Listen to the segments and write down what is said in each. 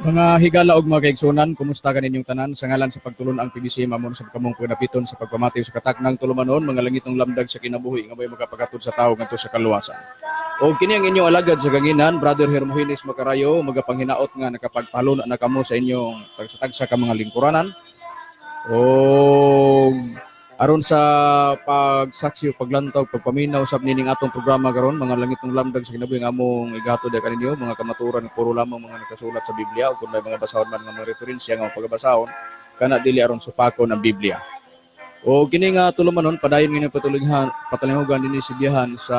Mga higala og mga kaigsunan, kumusta ka ninyong tanan? Sa ngalan sa pagtulon ang PBC, mamon sa kamong pagdapiton sa pagpamati sa kataknang tulumanon, mga langitong lamdag sa kinabuhi nga may magapagatud sa tawo ngadto sa kaluwasan. Og kini ang inyong alagad sa kanginan, Brother Hermogenes Macarayo, magapanghinaot nga nakapagpaluna na kamo sa inyong tagsa-tagsa ka mga lingkuranan. Og aron sa pagsaksi o paglantaw, pagpaminaw sab nining atong programa karon, mga langitong lamdag sa kinabuhi nga among igatod ka kaninyo, mga kamatuoran nga puro lamang mga nakasulat sa Biblia, o kung may mga basahon man nga mga referensya nga pagabasahon kana, dili aron supakon ang Biblia. O kini nga tulumanon, padayon ngini patulinghan patalingugan dinhi sa biyahan sa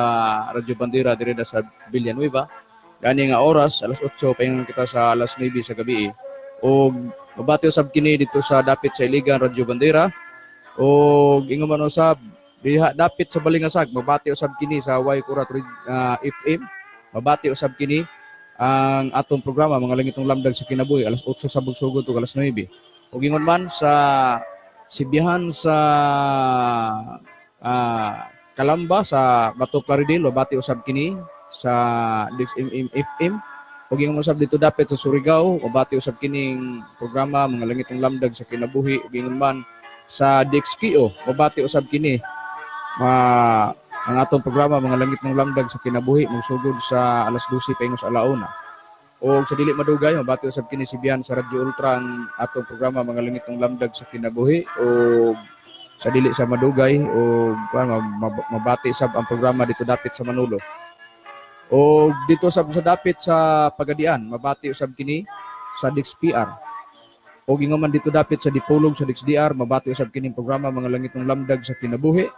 Radyo Bandera diri sa Villanueva. Gani nga oras alas 8 paingon kita sa alas 9 sa gabi. Og mabati usab kini dito sa dapit sa Iligan, Radyo Bandera. O ingon man usab diha dapit sa Balingasag, mabati usab kini sa Y Kurat FM. Mabati usab kini ang atong programa, mga langitong lamdag sa kinabuhi, alas 8 sa bugsugod ug alas 9. Ug ingon man sa sibihan sa Kalamba, sa Bato Plaridel, mabati usab kini sa DXMM FM. Ug ingon usab dito dapit sa Surigao, mabati usab kining programa, mga langitong lamdag sa kinabuhi. Ug ingon man sa DXKO, mabati usab kini ma ang atong programa, mga langit ng lamdag sa kinabuhi, magsugod sa alas 12 paingon sa alauna. O sa dili madugay, mabati usab kini sibihan sa Radyo Ultra ang atong programa, mga langit ng lamdag sa kinabuhi. O sa dili sa madugay o mabati sab ang programa dito dapit sa Manolo. O dito sab sa dapit sa Pagadian, mabati usab kini sa DXPR. O ingon man dito dapit sa Dipolog, sa DXDR, mabati usab kining programa, mga langitong lamdag sa kinabuhi.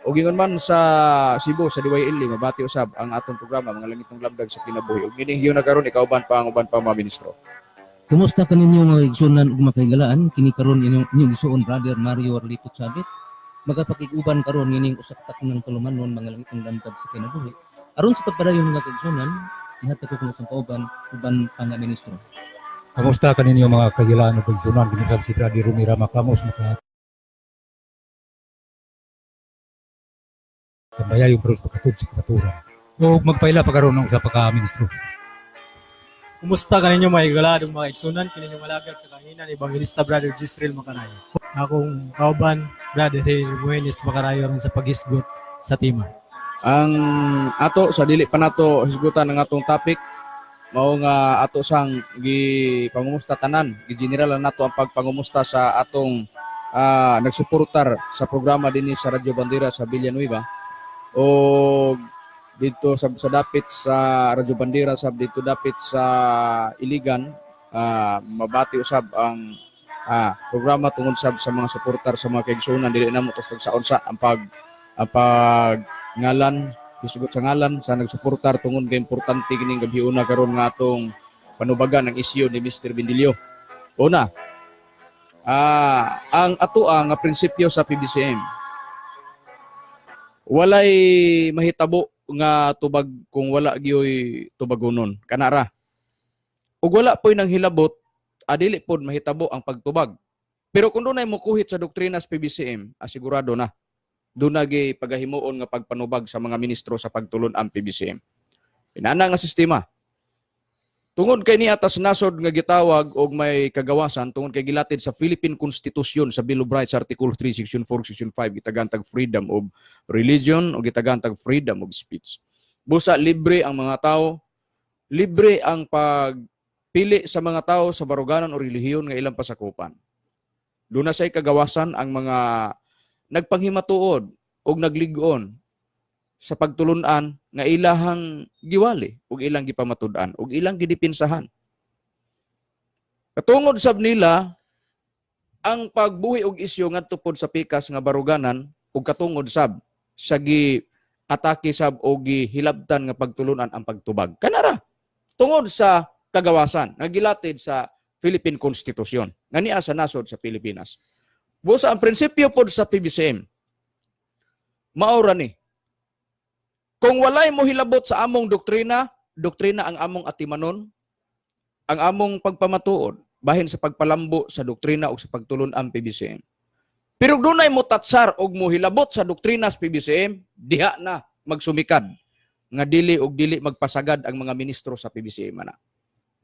O ingon man sa Cebu, sa DYLE, mabati usab ang atong programa, mga langitong lamdag sa kinabuhi. Ug nining hiyo na karon ikaw pa ang uban pa mga ministro. Kumusta kaninyo mga igsunan ug mga kahigalaan? Kini karon inyong igsuon, Brother Mario Arlito Chavit. Magapakig-uban karon nining usa ka taknang tulumanon, mga langitong lamdag sa kinabuhi. Aron sa pagpadayon, mga kaigsunan, ihatag ko kuno sa kauban uban pa nga ministro. Kamusta kaninyo mga kahigalaan ug kaigsunan? Kini si Brother Rumira Makamos, maka tambayayong karon sa pagkatud sa kamatuoran. O magpaila pa karon ng usa pa ka ministro. Kumusta kaninyo mga higala ug mga igsunan? Kini inyong alagad sa kanginan, Evangelista Brother Gisrael Macarayo. Akong kauban, Brother Hermogenes Macarayo, aron sa paghisgot sa tema. Ang ato sa dili pa nato hisgutan ang atong topic, mao nga ato sang gipangumusta tanan, gi-general nato ang pagpangumusta sa atong nagsuportar sa programa dinhi sa Radyo Bandera sa Villanueva o dito sa dapit sa Radyo Bandera sab dito dapit sa Iligan, mabati usab ang programa tungod sab sa mga suportar sa mga kaigsuonan. Dili namo to sa unsa ang pag ngalan, isugot sa ngalan sa nagsuportar tungod kay importante kining gabiuna karon nga atong panubagan ang isyu ni Mr. Bendilio. Una, ang atoa nga prinsipyo sa PBCM, walay mahitabo nga tubag kung wala gyoy tubagonon, kanara. Ug wala poy nang hilabot, adili pod mahitabo ang pagtubag. Pero kung dunay mokuhit sa doktrina sa PBCM, asigurado na doon nagi pagahimuon nga pagpanubag sa mga ministro sa pagtulon ang PBCM. Inana nga sistema. Tungod kay ni atas nasod nga gitawag og may kagawasan, tungod kay gilatid sa Philippine Constitution sa Bill of Rights, Article 3, Section 4, Section 5, gitagantag freedom of religion o gitagantag freedom of speech. Busa libre ang mga tao, libre ang pagpili sa mga tao sa baruganan o relihiyon nga ilang pasakupan. Doon na say kagawasan ang mga nagpanghimatuod og naglig-on sa pagtulunan nga ilahang giwali ug ilang gipamatud-an ug ilang gidipinsahan. Katungod sab nila ang pagbuhi og isyu ngadto pod sa pikas nga baruganan ug katungod sab sa gi atake sab og gihilabtan nga pagtulunan ang pagtubag. Kanara tungod sa kagawasan nga gilatid sa Philippine Constitution nga niya sa nasod sa Pilipinas. Busa ang prinsipyo pod sa PBCM maura ni. Kung walay mo hilabot sa among doktrina, doktrina ang among atimanon, ang among pagpamatuod, bahin sa pagpalambo sa doktrina o sa pagtulun-an PBCM. Pero dunay mo tatsar og mo hilabot sa doktrina sa PBCM, diha na magsumikad nga dili og dili magpasagad ang mga ministro sa PBCM ana.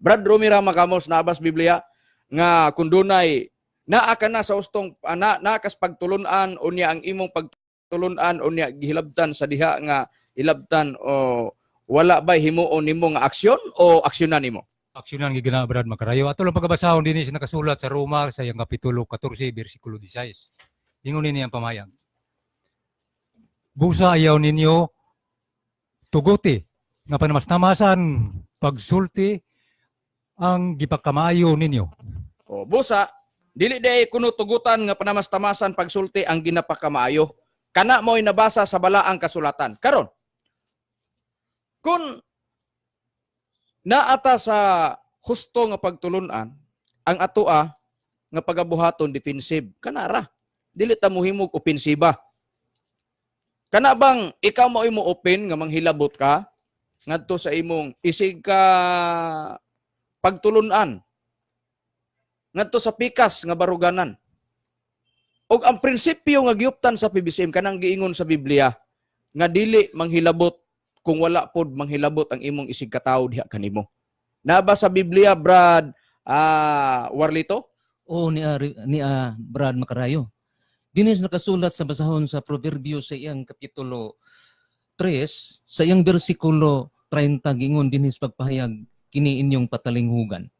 Brad Romy Rama Kamos, naabas Biblia nga kung dunay naa ka na sa ustong ana naa kas pagtulun-an, unya ang imong pagtulun-an unya gihilabtan sa diha nga hilabtan o wala bay himuon nimo nga aksyon o aksyonan nimo? Aksyonan gid na, Brad Makarayo. Ato lang pagkabasahon dinhi sa nakasulat sa Roma sa iyang kapitulo 14 bersikulo 16. Ingon nini ang pamayag. Busa ayaw ninyo tuguti nga panamasnamasan pagsulti ang gipakamaayo ninyo. O busa dili day kuno tugutan nga panamastamasan pagsulti ang ginapakamaayo. Kana mo'y nabasa sa balaang kasulatan. Karon, kung naata sa husto nga pagtulunan, ang atoa nga pagabuhaton defensive, kanara. Dili ta mohimog opensiba. Kana bang ikaw mo'y mo open nga manghilabot ka ngadto sa imong isig ka pagtulunan ngadto sa pikas nga baruganan? Og ang prinsipyo nga giuptan sa PBCM kanang giingon sa Biblia nga dili manghilabot kung wala pod manghilabot ang imong isig katawo diha kanimo. Naba sa Biblia, Brad Warlito? O ni Brad Makarayo. Dinis nakasulat sa basahon sa Proverbio sa iyang kapitulo 3 sa iyang bersikulo 30, gingon dinhis pagpahayag kini inyong patalinghugan.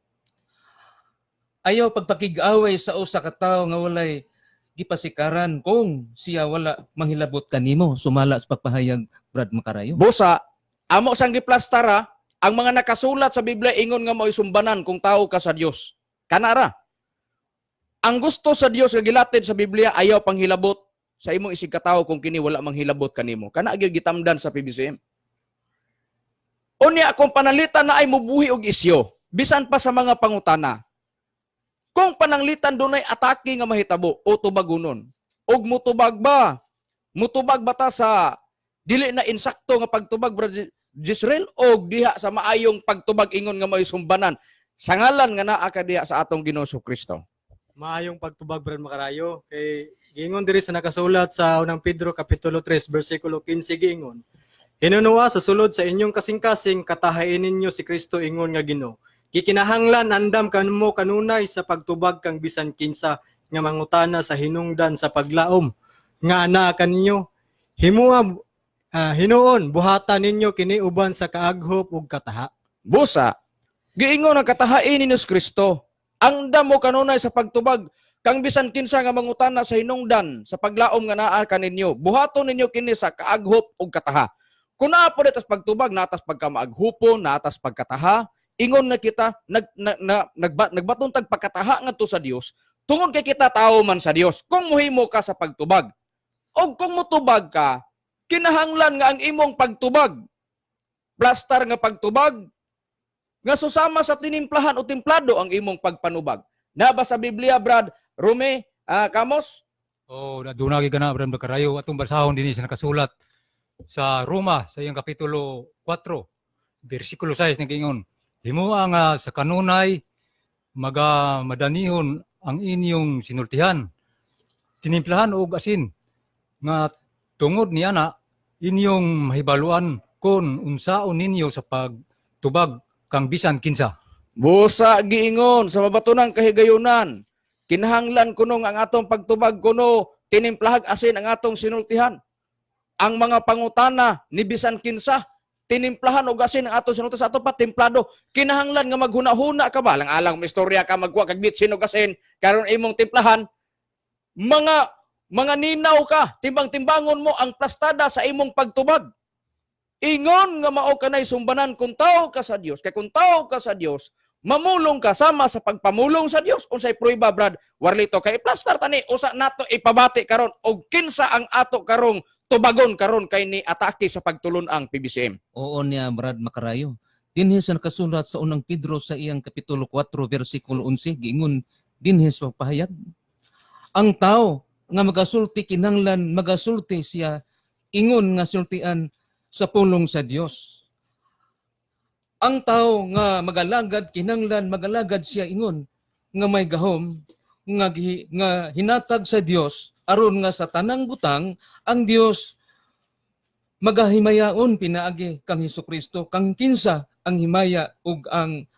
Ayaw pagpakig-away sa usa ka tawo nga walay gipasikaran kung siya wala manghilabot kanimo, sumala sa pagpahayag, Brad Makarayo. Busa amo sang giplastara ang mga nakasulat sa Biblia ingon nga mo'y sumbanan kung tao ka sa Dios. Kanara. Ang gusto sa Dios nga gilatid sa Biblia, ayaw panghilabot sa imong isig katawo kung kini wala manghilabot kanimo. Kana gyud gitamdan sa PBCM. Unya kung panalitan na ay mubuhi og isyo, bisan pa sa mga pangutana. Kung pananglitan dunay atake nga mahitabo o tubagunon, og mutubag ba? Mutubag ba ta sa dili na insakto nga pagtubag, Brad Jisrael, og diha sa maayong pagtubag ingon nga may sumbanan sa ngalan nga naa ka diha sa atong Ginoo Kristo? Maayong pagtubag, Brad Makarayo. Kay giingon diri sa nakasulat sa Unang Pedro kapitulo 3 bersikulo 15, giingon: "Hinunua sa sulod sa inyong kasing-kasing katahain ninyo si Kristo ingon nga Ginoo. Gikinahanglan andam kanmo kanunay sa pagtubag kang bisan kinsa nga mangutana sa hinungdan sa paglaom nga anaa kaninyo. Himua hinuon buhata ninyo kini uban sa kaaghop ug kataha." Busa, giingon ang katahain ni Kristo. Ang damo kanunay sa pagtubag kang bisan kinsa nga mangutana sa hinungdan sa paglaom nga naa kaninyo. Buhaton ninyo kini sa kaaghop ug kataha. Kung naa po tas pagtubag, natas pagkamaaghupon, natas pagkataha, ingon na kita, nagbaton tag pagkataha ngadto sa Dios, tungod kay kita tao man sa Dios. Kung muhimo ka sa pagtubag, og kung mutubag ka, kinahanglan nga ang imong pagtubag, plastar nga pagtubag, nga susama sa tinimplahan o timplado ang imong pagpanubag. Naba sa Biblia, Brad Rome, Kamos? Oh, aduna gid kana, Brad Makarayo. Atong basahon dinhi sa nakasulat sa Roma sa iyang kapitulo 4 bersikulo 6, nag-ingon: "Himoa nga sa kanunay maga madanihon ang inyong sinultihan, tinimplahan og asin, nga tungod niana inyong mahibaluan kon unsaon ninyo sa pagtubag kang bisan kinsa." Busa giingon sa mabatunang kahigayunan, kinahanglan kuno nga ang atong pagtubag kuno tinimplahag asin ang atong sinultihan. Ang mga pangutana ni bisan kinsa, tinimplahan og asin ang atong sinultihan sa ato pa timplado. Kinahanglan nga maghuna-huna ka ba? Alang-alang istorya ka, magkuha kag bitsin og asin karon imong timplahan. Mga ninaw ka, timbang-timbangon mo ang plastada sa imong pagtubag. Ingon nga mao kanay sumbanan kung tao ka sa Dios. Kay kung tao ka sa Dios, Mamulong ka sama sa pagpamulong sa Dios. Unsay prueba, Brad Warlito? Kay i-plastar tani usa nato ipabati karon og kinsa ang ato karong tubagon karon kay ni atake sa pagtulon ang PBCM. Oo niya, Brad Makarayo. Dinhi sa nakasulat sa Unang Pedro sa iyang kapitulo 4 versikulo 11, giingon dinhi sa pahayag. Ang tao nga magasulti kinahanglan magasulti siya ingon nga sultian sa pulong sa Dios. Ang tao nga magalagad kinahanglan magalagad siya ingon nga may gahom nga, nga hinatag sa Dios aron nga sa tanang butang ang Dios magahimayaon pinaagi kang Hesukristo, kang kinsa ang himaya ug ang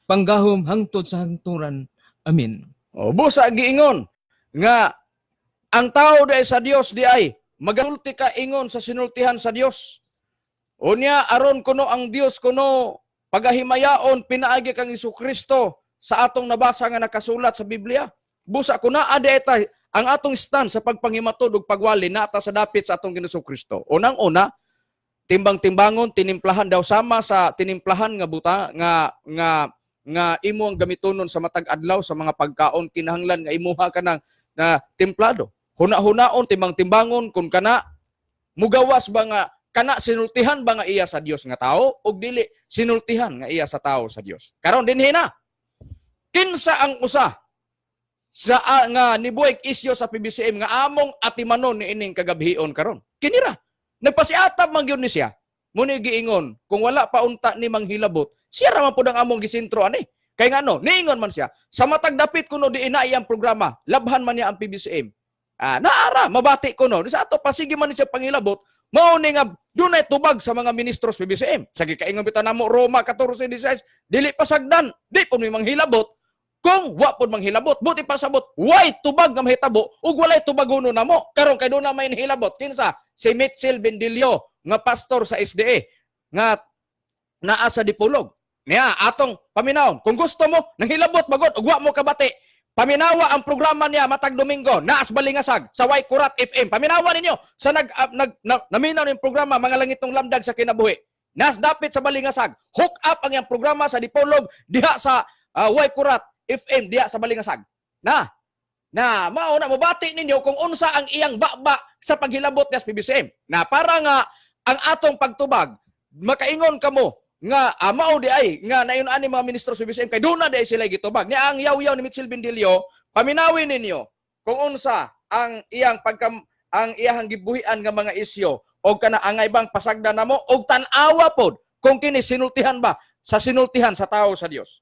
panggahom hangtod sa hangturan. Amen. O busa giingon nga ang tao di sa Dios di ay magasulti ka ingon sa sinultihan sa Dios. Unya aron kuno ang Dios kuno pagahimayaon pinaagi kang Kristo sa atong nabasa nga nakasulat sa Biblia. Busa kuna ada eta ang atong stand sa pagpangimatod ug pagwali nata sa dapit sa atong Ginoong Kristo. Unang-una, timbang-timbangon tinimplahan daw sama sa tinimplahan nga buta nga nga nga imo ang gamitonon sa matag adlaw sa mga pagkaon, kinahanglan nga imuha ka ng na templado. Huna-hunaon, timbang-timbangon kung kana mugawas ba nga kana sinultihan ba nga iya sa Dios nga tao og dili sinultihan nga iya sa tao sa Dios. Karon dinhi na. Kinsa ang usa sa nga nibuhig isyo sa PBCM nga among atimanon ni ining kagabhion karon? Kinira. Nagpasiatab man gyud ni siya. Muni giingon, kung wala pa unta ni manghilabot, siya ra man pud ang among gisintro ani. Kay ngano, niingon man siya, sa matag dapit kuno di ina iyang programa, labhan man niya ang PBCM. Ah, naara, mabati kuno. Sa ato pasige man ni siya pangilabot, mao ni nga dunay tubag sa mga ministro sa PBCM. Sa gikaingon bitaw namo Roma 14:16, dili pasagdan, di pud mi manghilabot kung wa pud manghilabot. Buti pasabot, way tubag nga mahitabo ug walay tubagono namo. Karon kay doon na may nihilabot kinsa? Si Mitchell Bendilio nga pastor sa SDA nga naa sa Dipolog. Niya atong paminawon. Kung gusto mo nanghilabot magod ug wa mo kabati, paminawa ang programa niya matag Domingo naas Balingasag sa Way Kurat FM. Paminawa ninyo sa nag, nag na, naminaw ning programa Mga Langitong Lamdag sa Kinabuhi. Nas dapit sa Balingasag. Hook up ang iyang programa sa Dipolog diha sa Way Kurat FM diha sa Balingasag. Na na mao na mobati ninyo kung unsa ang iyang baba sa paghilabot niya sa PBCM. Na para nga ang atong pagtubag makaingon kamo nga mao di ay nga nayon ani mga ministro sa PBCM kay doon na di ay sila gitubag. Niya ang yaw-yaw ni Mitchell Bendilio, paminawin ninyo kung unsa ang iyang pagkam ang iyang gibuhian nga mga isyo og kana angay bang pasagdan namo og tan-awa pod kung kini sinultihan ba sa sinultihan sa tao sa Dios.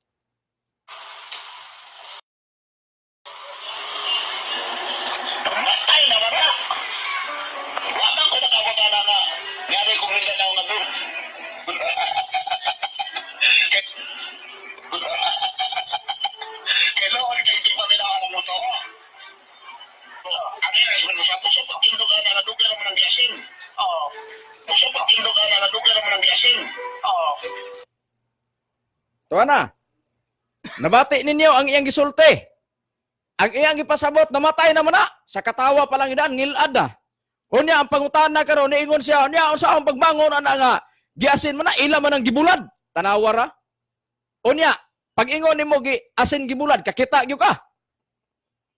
Matay na ba na? Wa man ko nakawala na nga. Ngari kong Mindanao nga bro. Kay loon kay di pa minawan ang luto ko. Ang ina, sa puso patindog na nadugan mo ng giasin. Oo. Puso patindog na nadugan mo ng giasin. Oo. Tuwa na. Nabati ninyo ang iyang gisulti. Ang iyang gipasabot, namatay naman na. Sa katawa pa lang idaan, ngilad na. Unya, ang pangutana karon niingon siya, unya, unsa ang pagbangon ana nga, giasin man na, ila man ang gibulad. Tanawa ra. Unya, pag ingon nimo gi asin gibulad, kakita gyud ka.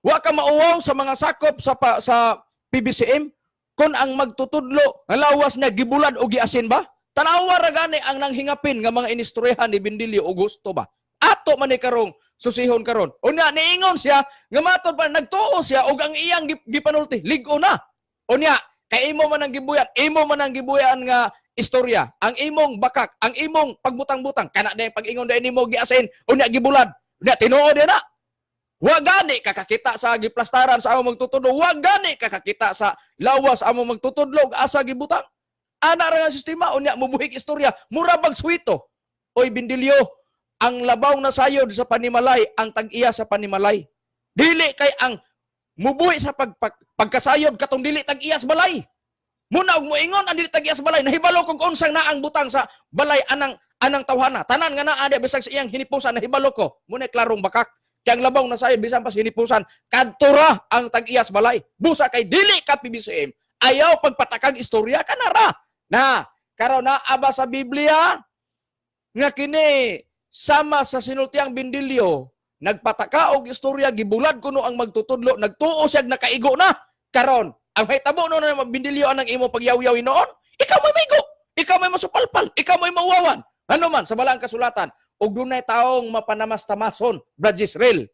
Wa ka mauwaw sa mga sakop sa sa PBCM kung ang magtutudlo nga lawas niya gibulad o giasin ba? Tanawa ra gani ang nanghingapin nga mga inistoryahan ni Bendilio o gusto ba? Ato man ni karong susihon karon. Unya niingon siya nga matod pa nagtuo siya og ang iyang gipanulti lig-o na. Unya kay imo man ang gibuyan, imo man ang gibuyan nga istorya, ang imong bakak, ang imong pagbutang-butang kana na pag-ingon dahil nimo giasin, unya gibulad. Unya tinuod na. Wa gani kakakita sa giplastaran sa among magtutudlo, wa gani kakakita sa lawas among magtutudlo ug asa gibutang. Ana ra nga sistema, unya mubuhig istorya, mura bag swito. Oy Bindilyo, ang labaw na sayod sa panimalay, ang tag-iya sa panimalay. Dili kay ang mubuhi sa pagkasayod katong dili tag-iya sa balay. Muna og moingon ang dili tag-iya sa balay, nahibalo kog unsang naang butang sa balay anang anang tawhana. Tanan nga naa di bisag sa iyang hinipusan nahibalo ko. Muna klarong bakak. Kay ang labaw na sayod bisan pa sa hinipusan, kadto ra ang tag-iya sa balay. Busa kay dili ka PBCM, ayaw pagpatakag istorya kanara. Na karon naa ba sa Biblia nga kini Sama sa sinultiang Bindilyo, nagpataka og istorya, gibulad kuno ang magtutudlo, nagtuo siya nakaigo na. Karon, ang mahitabo no na Bindilyo anang imo pagyaw-yaw noon, ikaw may maigo, ikaw may masupalpal, ikaw may mauwawan. Ano man sa balaang kasulatan, ug dunay taong mapanamastamason, Brad Israel.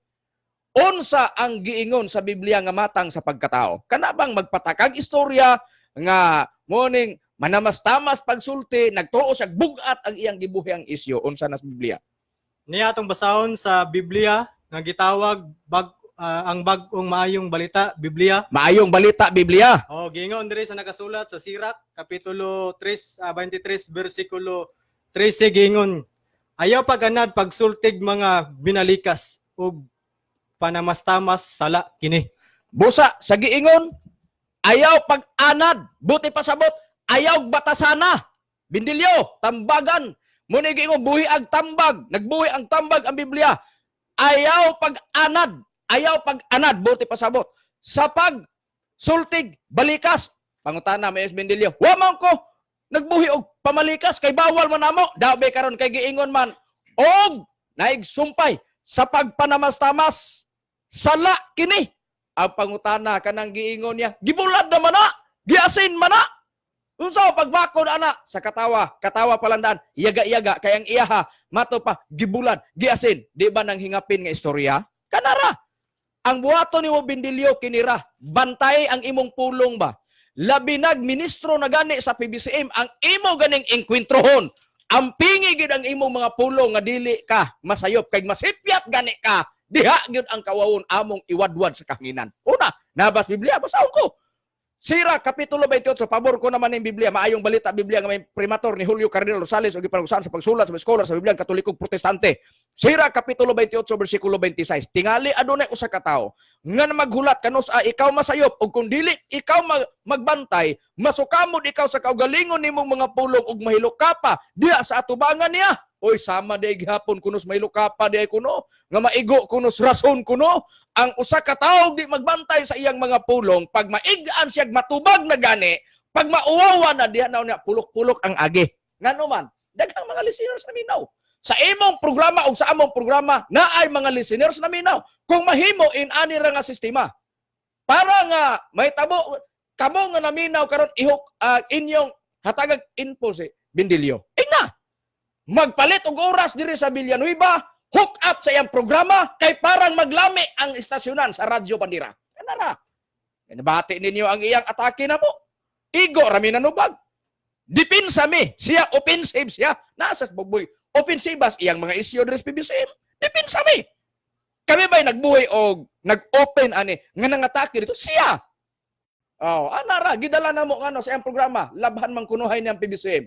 Unsa ang giingon sa Biblia nga matang sa pagkatao? Kana bang magpatakag istorya nga morning manamastamas pagsulti, nagtuo siya bugat ang iyang gibuhi ang isyu, unsa na sa Biblia? Niya atong basahon sa Biblia nga gitawag ang bag-ong maayong balita, Biblia. Maayong balita Biblia. O giingon diri sa nakasulat sa Sirak kapitulo 3 23 bersikulo 13, giingon: "Ayaw paganad pagsultig mga binalikas ug panamastamas, sala kini." Busa sa giingon, ayaw pag-anad, buti pasabot, ayaw batasana. Bindilyo, tambagan. Muna giingon, buhi ang tambag, nagbuhi ang tambag ang Biblia. Ayaw pag-anad, ayaw pag-anad, buti pasabot. Sa pag sultig, balikas. Pangutana may Bindilyo, wa man ko nagbuhi og pamalikas kay bawal man namo. Dabe karon kay giingon man og naigsumpay sa pagpanamastamas, sala kini. Ang pangutana, kanang giingon niya, gibulad na man na, giasin man na. Unsa pagbakod ana sa katawa, katawa palandaan, iyaga-iyaga kay ang iyaha mato pa gibulad, giasin, di ba nang hingapin nga istorya? Kanara. Ang buhaton nimo Bindilyo kinira, bantay ang imong pulong ba? Labi nag ministro na gani sa PBCM ang imo ganing engkwentrohon. Ampingi gid ang imong mga pulong nga dili ka masayop kay masipyat gani ka. Diha gyud ang kawawon among iwadwad sa kahanginan. Una, nabas Biblia, basahon ko. Sira Kapitulo 28, pabor ko naman ng Biblia, maayong balita Biblia nga may primator ni Julio Cardinal Rosales ug gipangusahan sa pagsulat sa mga scholar sa Biblia ang Katolikong Protestante. Sira Kapitulo 28 bersikulo 26. Tingali adunay usa ka tawo nga maghulat kanus a ikaw masayop ug kung dili ikaw magbantay, masukamod ikaw sa kaugalingon nimong mga pulong ug mahilok ka pa diha sa atubangan niya. Oy, sama di gihapon kunos mahilok ka pa di kuno nga maigo kunos rason kuno ang usa ka tawo di magbantay sa iyang mga pulong, pag maigaan siya matubag na gani, pag mauwawa na diha na niya pulok-pulok ang agi. Ngano man daghang mga listeners na minaw sa imong programa ug sa among programa naay mga listeners na minaw. Kung mahimo in ani ra nga sistema para nga may tabo kamo nga naminaw karon, ihok inyong hatagag info si Bindilyo. Ingna magpalit og oras diri sa Villanueva, hook up sa iyang programa kay parang maglami ang istasyonan sa Radyo Bandira. Kanara. Nabati ninyo ang iyang atake na mo. Igo rami nanubag. Dipinsa mi, siya offensive siya. Nasa bugboy. Offensibas iyang mga isyu diri sa PBCM. Dipinsa mi. Kami ba'y nagbuhi og nag-open ani nga nangatake dito? Siya. Oh, anara gidala na mo ngano sa iyang programa, labhan man kunuhay niyang PBCM.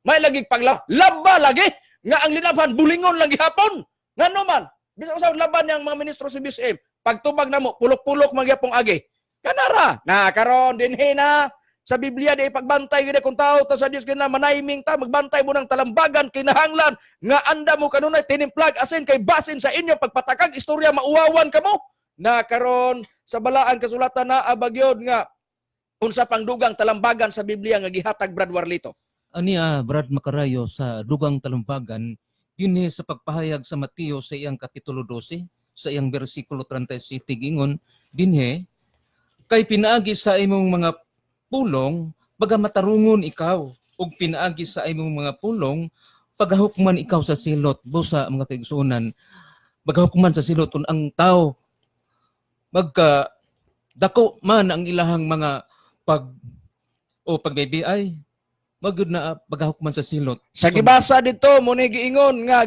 May lagi pagla, laba lagi nga ang linabhan bulingon lang gihapon. Ngano man, bisan sa laban niyang mga ministro sa BCM, pagtubag namo pulok-pulok magyapong agi. Kanara, na karon dinhi na sa Biblia di pagbantay gid kung tao ta sa Dios kina manayming ta magbantay mo ng talambagan, kinahanglan nga anda mo kanunay tinimplag asin kay basin sa inyo pagpatakag istorya mauwawan kamo. Na karon sa balaan kasulatan na abagyod nga unsa pang dugang talambagan sa Biblia nga gihatag, Brad Warlito? Aniya, Brad Makarayo, sa dugang talambagan dinhi sa pagpahayag sa Mateo sa iyang kapitulo 12 sa iyang bersikulo 37, gingon dinhi, "Kay pinaagi sa imong mga pulong pagamatarungon ikaw ug pinaagi sa imong mga pulong pagahukman ikaw sa silot." Busa, mga kaigsuonan, pagahukman sa silot kung ang tao magka dako man ang ilahang mga pag o pagbibiay magud na pagahukman sa silot. Sa gibasa dito mo ni giingon nga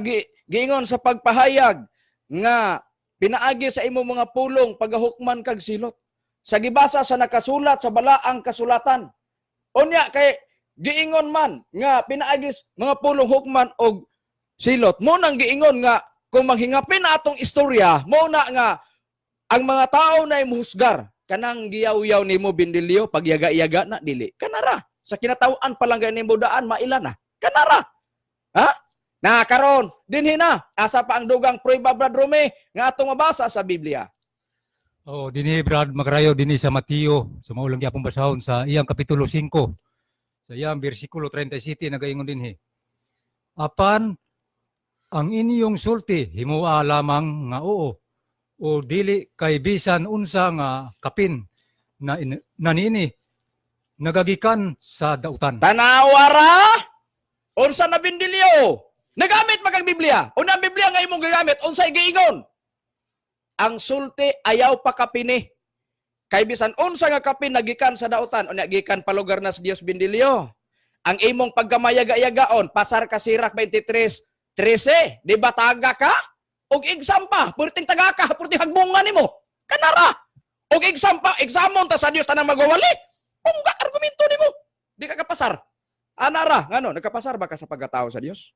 giingon sa pagpahayag nga pinaagi sa imong mga pulong pagahukman kag silot. Sa gibasa sa nakasulat sa balaang kasulatan. Unya kay giingon man nga pinaagi mga pulong hukman og silot. Mo nang giingon nga kung manghingapin na atong istorya, mo na nga ang mga tao na muhusgar kanang giyaw-yaw nimo Bindilyo pagyaga-yaga na dili. Kanara sa kinatawan pa lang nimo daan maila na. Kanara. Ha? Na karon dinhi na asa pa ang dugang prueba, Brad Rome, nga atong mabasa sa Biblia? Oh, dinhi, Brad Magrayo, dinhi sa Mateo, sa mao lang gyapon basahon sa iyang kapitulo 5. Sa iyang bersikulo 37 nagaingon dinhi. Apan Ang inyong sulti himua lamang nga oo o dili, kay bisan unsa nga kapin na niini nagagikan sa dautan. Tanawara! Unsa na, Bindilyo? Nagamit man kag Biblia. Una ang Biblia nga imong gigamit, unsay giingon? Ang sulti ayaw pa kapini. Kay bisan unsa nga kapin nagikan sa dautan, unya gikan palugar na sa Dios, Bindilyo. Ang imong pagkamayaga-yagaon, pasar ka Sirak 23:13, di ba taga ka? Og exam pa, purting taga ka, purting hagbungan nimo. Kanara. Og exam pa, examon ta sa Dios tanang magwawali. Pungga argumento nimo. Di ka kapasar. Anara, ngano, nagkapasar ba ka sa pagkatao sa Dios?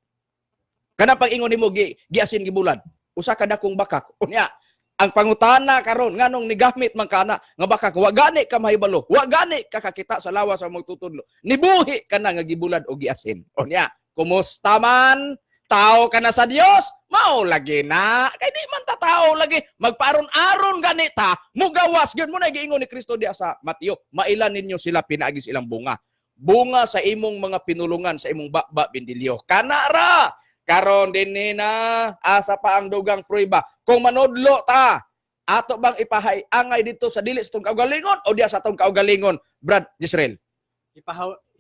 Kanang pag-ingon nimo giasin gibulad. Usa ka dakong bakak. Unya, ang pangutana karon, nganong nigamit man kana nga bakak? Wa gani ka mahibalo, wa gani ka kakita sa lawas sa magtutudlo. Nibuhi ka na nga gibulad o giasin. Unya, kumusta man? Tao ka na sa Dios? Mao lagi na. Kay di man ta tao lagi. Magpaaron-aron gani ta, mugawas gyud mo na giingon ni Kristo diya sa Mateo. Mailan ninyo sila pinaagi sa ilang bunga. Bunga sa imong mga pinulungan, sa imong baba, Bindilyo. Kana ra. Karon dinhi na, asa pa ang dugang prueba? Kung manudlo ta, ato bang ipahay angay dito sa dili sa tong kaugalingon o diya sa tong kaugalingon, Brad Israel?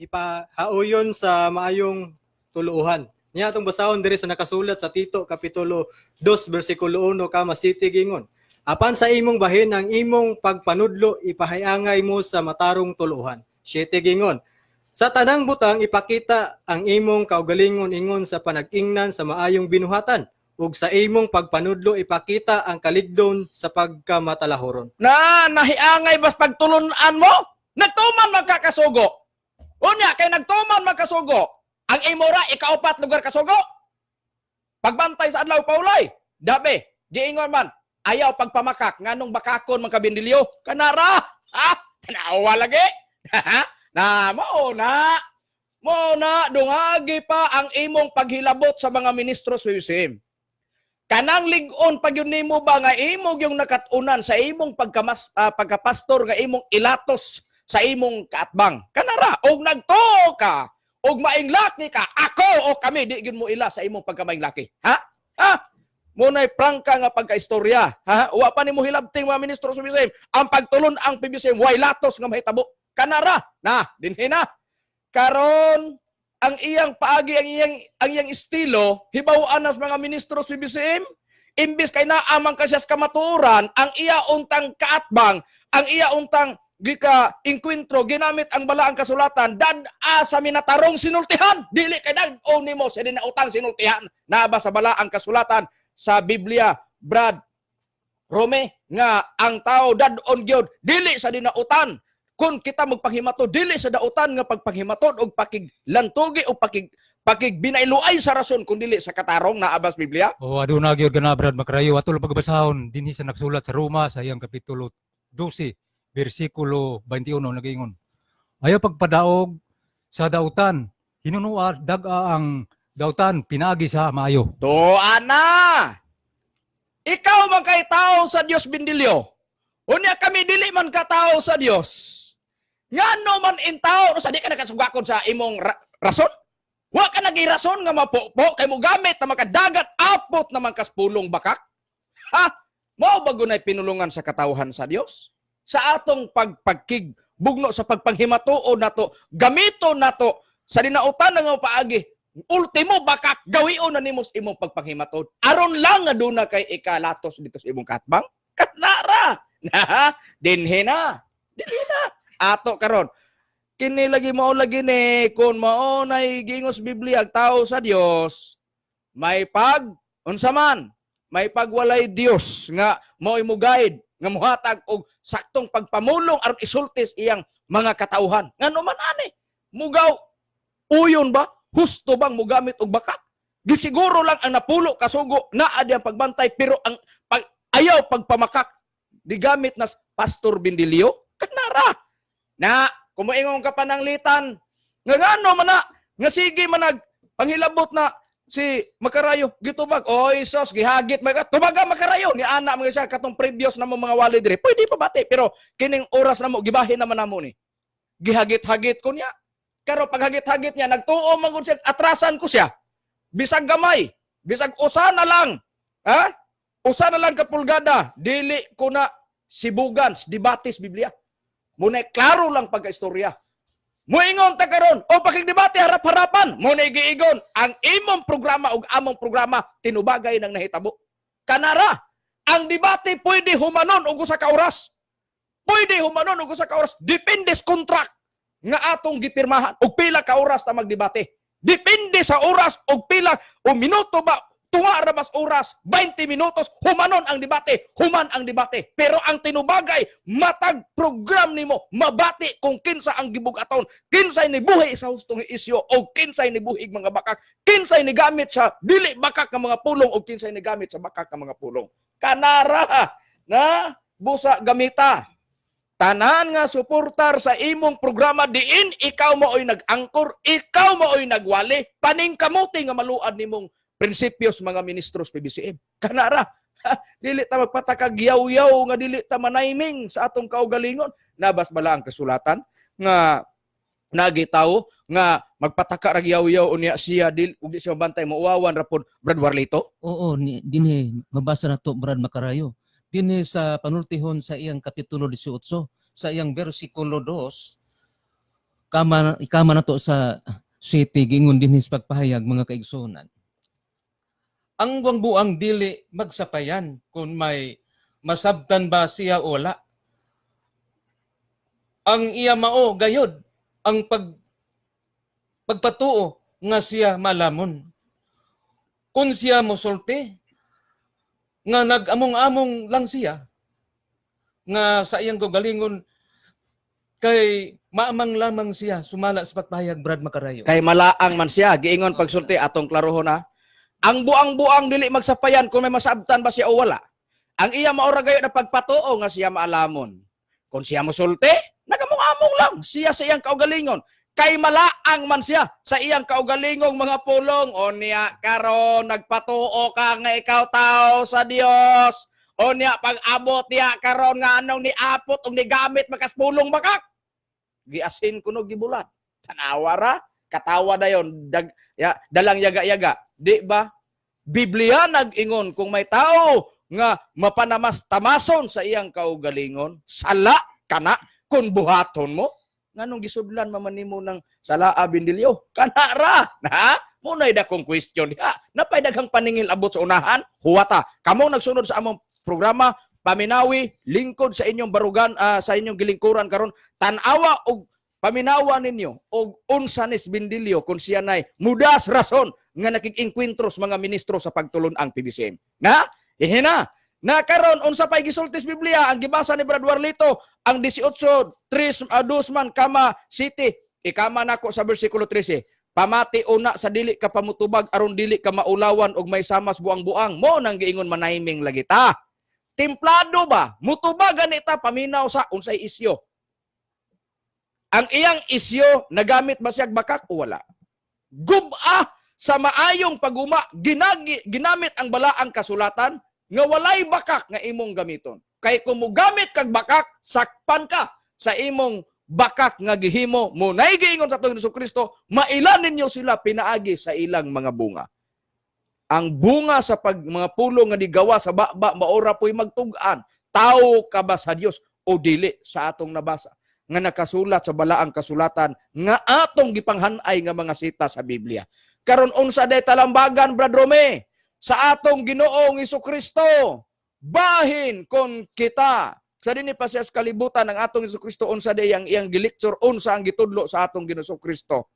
Ipahauyon sa maayong tuluuhan. Niya atong basahon diri sa nakasulat sa Tito kapitulo 2 bersikulo 1 kama city gingon. Apan sa imong bahin, ang imong pagpanudlo ipahayangay mo sa matarong tuluuhan. 7 gingon. Sa tanang butang ipakita ang imong kaugalingon ingon sa panag-ingnan sa maayong binuhatan, ug sa imong pagpanudlo ipakita ang kaligdon sa pagkamatalahoron. Na nahiangay bas pagtulunan mo? Nagtuman magkakasugo. Unya kay nagtuman magkasugo. Ang imo ra ikaupat lugar kasugo. Pagbantay sa adlaw paulay. Dabe, giingon man ayaw pagpamakak, nganong bakakon man ka, Bindilyo? Kanara. Ah, tanawa lagi. Na mao na. Mao na, dungagi pa ang imong paghilabot sa mga ministro sa UCM. Kanang lig-on pag yun nimo ba nga imo yung nakat-unan sa imong pagkapastor nga imong ilatos sa imong kaatbang. Kanara og nagtuo ka og mainglaki ka, ako o kami di gyud mo ila sa imong pagkamainglaki. Ha? Ha? Muna'y prangka nga pagkaistorya. Ha? Wa pa nimo hilabting mga ministro sa PBCM. Ang pagtulon ang PBCM way latos nga mahitabo. Kanara na dinhi na. Karon ang iyang paagi, ang iyang estilo, hibaw-an nas mga ministro sa PBCM, imbis kay naamang ka siya sa kamatuoran, ang iya untang kaatbang, ang iya untang gika inkwentro, ginamit ang balaang kasulatan dad-a sa minatarong sinultihan. Dili kay dag-o nimo sa dinautang sinultihan. Naa ba sa balaang kasulatan sa Biblia, Brad Rome, nga ang tao dad-on gyud dili sa dinautan? Kung kita magpanghimato dili sa dautan nga pagpanghimatod og pakiglantugi o pakigbinailuay sa rason, kun dili sa katarong, naa bas Biblia? O aduna gyud kana, Brad Makarayo. Ato lang pagbasahon dinhi sa nagsulat sa Roma sa iyang kapitulo 12 bersikulo 21 nagaingon. Ayaw pagpadaog sa dautan, hinunua dag-a ang dautan pinaagi sa maayo. To ana. Ikaw man kay tao sa Dios, Bindilyo. Unya kami dili man ka tao sa Dios. Ngano man intawo sa di ka nakasugakon sa imong rason? Wa ka nagirason nga mapopo kay mo gamit na makadagat apot naman kas pulong bakak? Ha? Mao ba gunay pinulungan sa katawhan sa Dios? Sa atong pagpagkig bugno sa pagpanghimatuo nato, gamito nato sa dinautan nga paagi, ultimo bakak gawion na nimo sa imong pagpanghimatod aron lang nga duna kay ikalatos dito sa imong katbang. Kanara na, dinhi na, dinhi na ato karon. Kini lagi, mao lagi ni kung mao nay gingos Biblia ang tao sa Dios, may pag unsa man, may pagwalay Dios nga mao mo guide nga muhatag og saktong pagpamulong aron isultis iyang mga katauhan. Ngano man ani mugaw uyon ba? Husto bang mugamit og bakak? Gisiguro lang ang napulo kasugo naa di ang pagbantay, pero ang ayaw pagpamakak digamit na Pastor Bindilio. Kanara na, kumuingon ka pa ng litan nga ngano man na nga sige manag panghilabot na si Makarayo gitubag. Oy sos, gihagit may tubaga Makarayo ni ana mga siya katong previous na mo mga wali dire pwede pa bati, pero kining oras na mo gibahin naman namo ni gihagit-hagit ko niya. Pero paghagit-hagit niya, nagtuo man gud siya, atrasan ko siya. Bisag gamay. Bisag usa na lang. Ha? Usa na lang ka pulgada, dili ko na sibugan debate sa Biblia. Muna klaro lang pagka-istorya. Muingon ta karon o pakigdebate harap-harapan, mo na giigon ang imong programa ug among programa tinubagay ng nahitabo. Kanara, ang debate pwede humanon og usa ka oras. Pwede humanon og usa ka oras, depende sa contract nga atong gipirmahan og pila ka oras ta magdebate. Depende sa oras og pila o minuto ba, tunga ra bas oras, 20 minutos, humanon ang debate, human ang debate. Pero ang tinubagay, matag program nimo mabati kung kinsa ang gibugaton, kinsay nibuhi sa hustong isyo o kinsay nibuhig mga bakak, kinsay nigamit sa dili bakak nga mga pulong o kinsay nigamit sa bakak nga mga pulong. Kanara na busa gamita tanan nga suportar sa imong programa diin ikaw maoy nag-angkor, ikaw maoy nagwali, paningkamuti nga maluad nimong prinsipyos mga ministros PBCM. Kanara, dili ta magpatakag yaw-yaw nga dili ta manayming sa atong kaugalingon. Nabas bala ang kasulatan nga nagitaw nga magpataka rag yaw-yaw unya siya dil ug di siya mabantay, mauwawan ra pod, Brad Warlito? Oo, ni, dinhi mabasa na to, Brad Makarayo. Dinhi sa panultihon sa iyang kapitulo 18, sa iyang bersikulo 2, kama ikama na to sa city, gingon dinhi sa pagpahayag, mga kaigsuonan. Ang buang dili magsapayan kung may masabtan ba siya o wala. Ang iya mao gayod ang pagpatuo nga siya malamon. Kung siya mosulti nga nag-among-among lang siya nga sa iyang kaugalingon kay maamang lamang siya, sumala sa pagpahayag, Brad Makarayo. Kay malaang man siya, giingon pagsulti atong klarohon na. Ang buang-buang dili magsapayan kung may masabtan ba siya o wala. Ang iya maura gayo na pagpatuo nga siya maalamon. Kung siya mosulti, nagamong-among lang siya sa iyang kaugalingon. Kay malaang man siya sa iyang kaugalingong mga pulong. O niya karon nagpatuo ka nga ikaw tao sa Dios. O niya pag-abot niya karon nga anong niapot og nigamit makaspulong bakak. Giasin kuno gibulat. Tanawa ra, katawa dayon dag, ya, dalang yaga-yaga. Di ba? Biblia nag-ingon kung may tao nga mapanamas tamason sa iyang kaugalingon, sala kana kung buhaton mo. Nganong gisudlan man nimo ng sala, Bindilyo? Kana ra. Na? Muna'y dakong question diha. Napay daghang paningil abot sa unahan, huwata. Kamong nagsunod sa among programa, paminawi, lingkod sa inyong barugan, sa inyong gilingkuran karon, tan-awa og paminawa ninyo og unsa ni Bindilyo kung siya nay mudas rason nga nakig-engkwentro sa mga ministro sa pagtulon ang PBCM. Na? Ihina. Na karon unsa pay gisulti sa Biblia ang gibasa ni Brad Warlito ang 18 3 2 man kama city ikama nako sa bersikulo 13. Pamati una sa dili ka pamutubag aron dili ka maulawan og may samas buang-buang mo nang giingon manayming lagi ta. Templado ba? Mutubag gani ta, paminaw sa unsay isyo. Ang iyang isyo, nagamit ba siyag bakak o wala? Gub-a sa maayong paguma, ginamit ang balaang kasulatan nga walay bakak nga imong gamiton. Kay kung mogamit kag bakak, sakpan ka sa imong bakak nga gihimo mo. Nay giingon sa atong Hesus Kristo, mailan ninyo sila pinaagi sa ilang mga bunga. Ang bunga sa pag mga pulong nga digawa sa baba maora po'y magtug-an. Tao ka ba sa Dios o dili sa atong nabasa nga nakasulat sa balaang kasulatan nga atong gipanghanay nga mga sita sa Biblia. Karon unsa day talambagan, Brad Rome, sa atong Ginoong Kristo? Bahin kon kita sa dinhi pa siya sa kalibutan ang atong Kristo, unsa day ang iyang gilecture, unsa ang gitudlo sa atong Ginoong Kristo?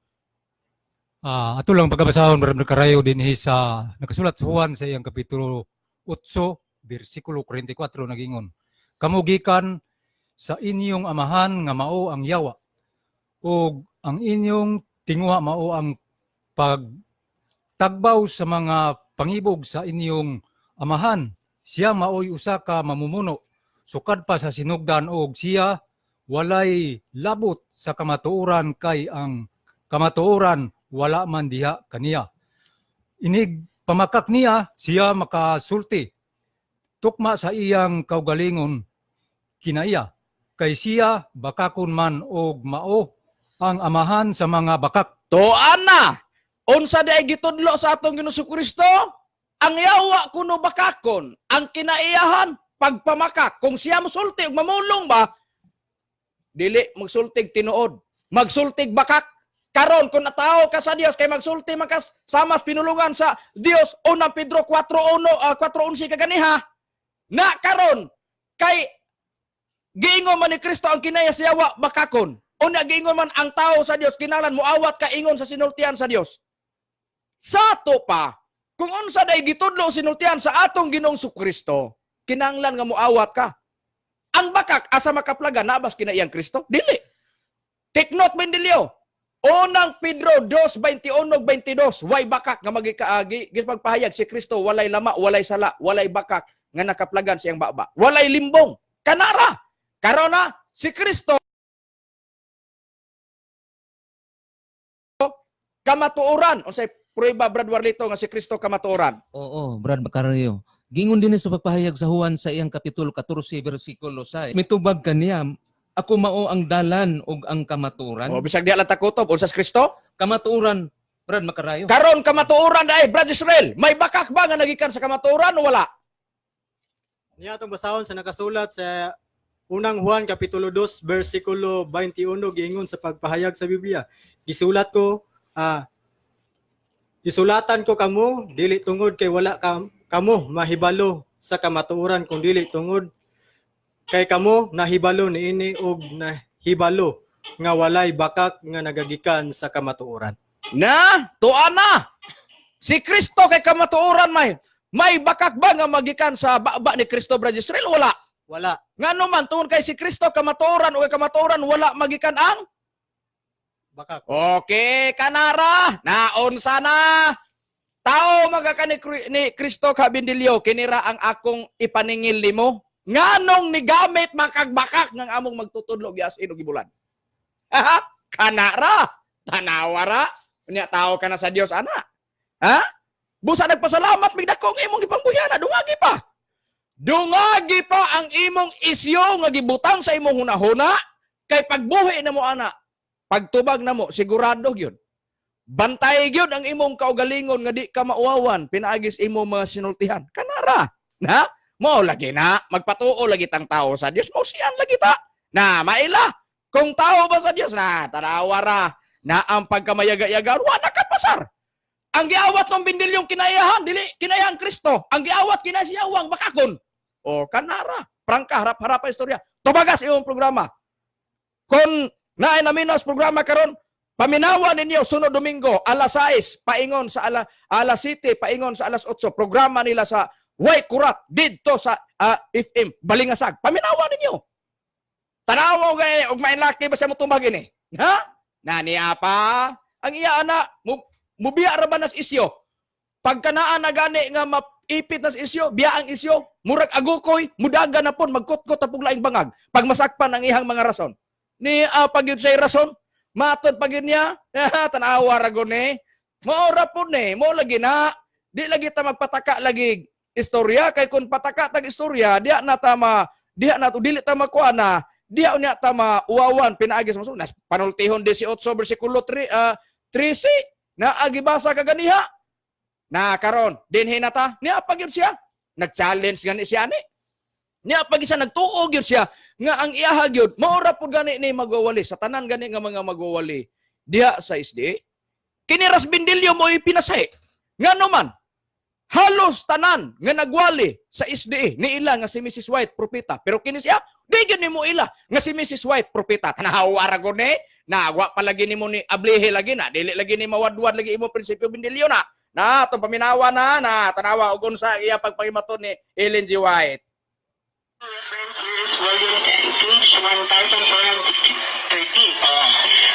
Ato lang pagkabasahon, Brad Makarayo, dinhi sa nakasulat sa Juan sa iyang kapitulo 8 bersikulo 44, nagingon: "Kamo gikan sa inyong amahan nga mao ang yawa ug ang inyong tinguha mao ang pagtagbaw sa mga pangibog sa inyong amahan. Siya maoy usa ka mamumuno sukad pa sa sinugdan og siya walay labot sa kamatuoran kay ang kamatuoran wala man diha kaniya. Inig pamakak niya, siya makasulti tukma sa iyang kaugalingon kinaiya kay siya bakakon man og mao ang amahan sa mga bakak." Tuan na! Unsa di ay gitudlo sa atong Ginoong Kristo? Ang yawa kuno bakakon, ang kinaiyahan pagpamakak. Kung siya mosulti ug mamulong ba, dili magsultig tinuod, magsultig bakak. Karon kung natao ka sa Dios kay magsulti man ka sama sa pinulungan sa Dios, Unang Pedro 4:1, 4:11 kaganiha. Na karon kay giingon man ni Kristo ang kinaya sa yawa bakakon. Unya giingon man ang tao sa Dios kinahanglan moawat ka ingon sa sinultian sa Dios. Sa ato pa, kung unsa day gitudlo sinultian sa atong Ginoong Kristo, kinahanglan nga moawat ka. Ang bakak asa makaplaga nabas kinaiyang Kristo? Dili. Take note, Mendilio. Unang Pedro 2:21-22, way bakak nga magikaagi pagpahayag si Kristo walay lama, walay sala, walay bakak nga nakaplagan siyang baba. Walay limbong. Kanara. Karon na si Kristo kamatuoran. Unsay prueba, Brad Warlito, nga si Kristo kamatuoran? Oo, Brad Macario. Gingon din sa pagpahayag sa Juan sa iyang kapitulo 14 bersikulo 6. Mitubag kaniya, ako mao ang dalan ug ang kamatuoran. O bisag di lang takutob unsa si Kristo? Kamatuoran, Brad Macarayo. Karon kamatuoran dai, Brad Israel. May bakak ba nga nagikan sa kamatuoran o wala? Niya atong basahon sa nakasulat sa Unang Juan kapitulo 2 bersikulo 21, giingon sa pagpahayag sa Biblia. Gisulat ko gisulatan ko kamo dili tungod kay wala kamo mahibalo sa kamatuoran, kun dili tungod kay kamo nahibalo niini og nahibalo nga walay bakak nga nagagikan sa kamatuoran. Na, tuan na. Si Kristo kay kamatuoran may bakak ba nga magikan sa baba ni Kristo, Brad Israel? Wala. Wala. Ngano man tungod kay si Kristo kamatuoran o kay kamatuoran wala magikan ang Bakak. Okay, kanara. Naunsa na. Tao magaka ni Kristo kabindilyo, kinira ang akong ipaningil nimo. Nganong nigamit makagbakak ng among magtutudlo gias inog gibulan. Ha? Kanara. Tanawara. Unya tao ka na sa Dios ana. Ha? Busa nagpasalamat mig dako ang imong gipangbuhiana, dungagi pa. Dungagi pa ang imong isyo nga gibutang sa imong hunahuna kay pagbuhi na mo ana, pagtubag na mo, sigurado gyud. Bantay gyud ang imong kaugalingon nga di ka mauwawan pinaagis imong mga sinultihan. Kanara. Na? Mo lagi na magpatuo lagi tang tao sa Dios, mo siyan lagi ta. Na maila. Kung tao ba sa Dios na tanawa ra na ang pagkamayaga-yaga wa nakapasar. Ang giawat ng bindilyong kinayahan dili kinayahan Kristo. Ang giawat kinasiyawang bakakon. O kanara, prangka harap-harap ang istorya. Tubagas imong programa. Kung naay naminaw sa programa karon, paminawa ninyo sunod Domingo alas 6 paingon sa alas 7 paingon sa alas 8 programa nila sa Way Kurat didto sa FM Balingasag. Paminawa ninyo. Tanawa og og mainlaki ba siya motumbag ini? Ha? Na niya pa ang iya ana mubiya ra ba nas isyo? Pagkanaan na gani nga maipit nas isyo, biya ang isyo, murag agukoy, mudaga na pon magkutkot na pug laing bangag pag masakpan ang ihang mga rason. Ni pag yun siya'y rason, matod pag yun niya, tanawa ra gud ni. Maora po ni, mo lagi na, di lagi ta magpataka lagi istorya, kay kung pataka tag istorya, diya na tama, diya na to, dili ta makuha na, diya unya ta mauwawan, pinaagi sa masulod. Nas panultihon 18 versikulo 3, 13, na agibasa kaganiha. Na karon, dinhi na ta, niya pag yun siya, nag-challenge gani siya ni. Niya pag siya nagtuo gyud siya nga ang iyaha gyud maura pud gani ni magwawali sa tanan gani nga mga magwawali diha sa SDA. Kini Ras Bindilyo mo ipinasahi. Ngano man halos tanan nga nagwali sa SDA niila nga si Mrs. White propeta, pero kini siya di gyud nimo ila nga si Mrs. White propeta. Tanaw ra gud ni na wa pa lagi nimo ni ablihe lagi na dili lagi ni mawadwad lagi imo prinsipyo, Bindilyo. Na na atong paminawa na na tanawa og unsa iya pagpahimaton ni Ellen G. White. Reference here is volume 10, page 1413.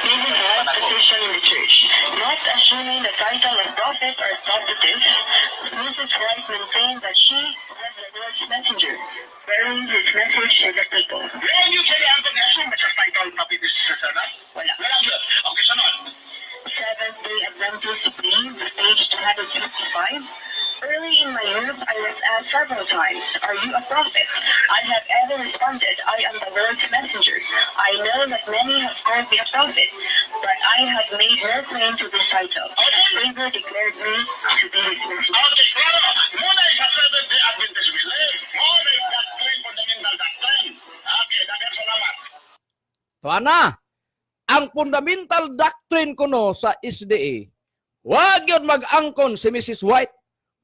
Mrs. White's position in the church. Not assuming the title of prophet or prophetess, Mrs. White maintained that she was the Lord's messenger, bearing his message to the people. Meron yun sila ang pag-assume sa title prophetess sa sana? Wala. Wala yun. Okay, sunod. Seventh-day Adventist Believe, page 255. Early in my youth, I was asked several times, "Are you a prophet?" I have ever responded, "I am the Lord's messenger." I know that many have called me a prophet, but I have made no claim to this title. Savior declared me to be his messenger. Okay, klaro. Tuana, ang fundamental doctrine kuno sa SDA, wag yun mag-angkon si Mrs. White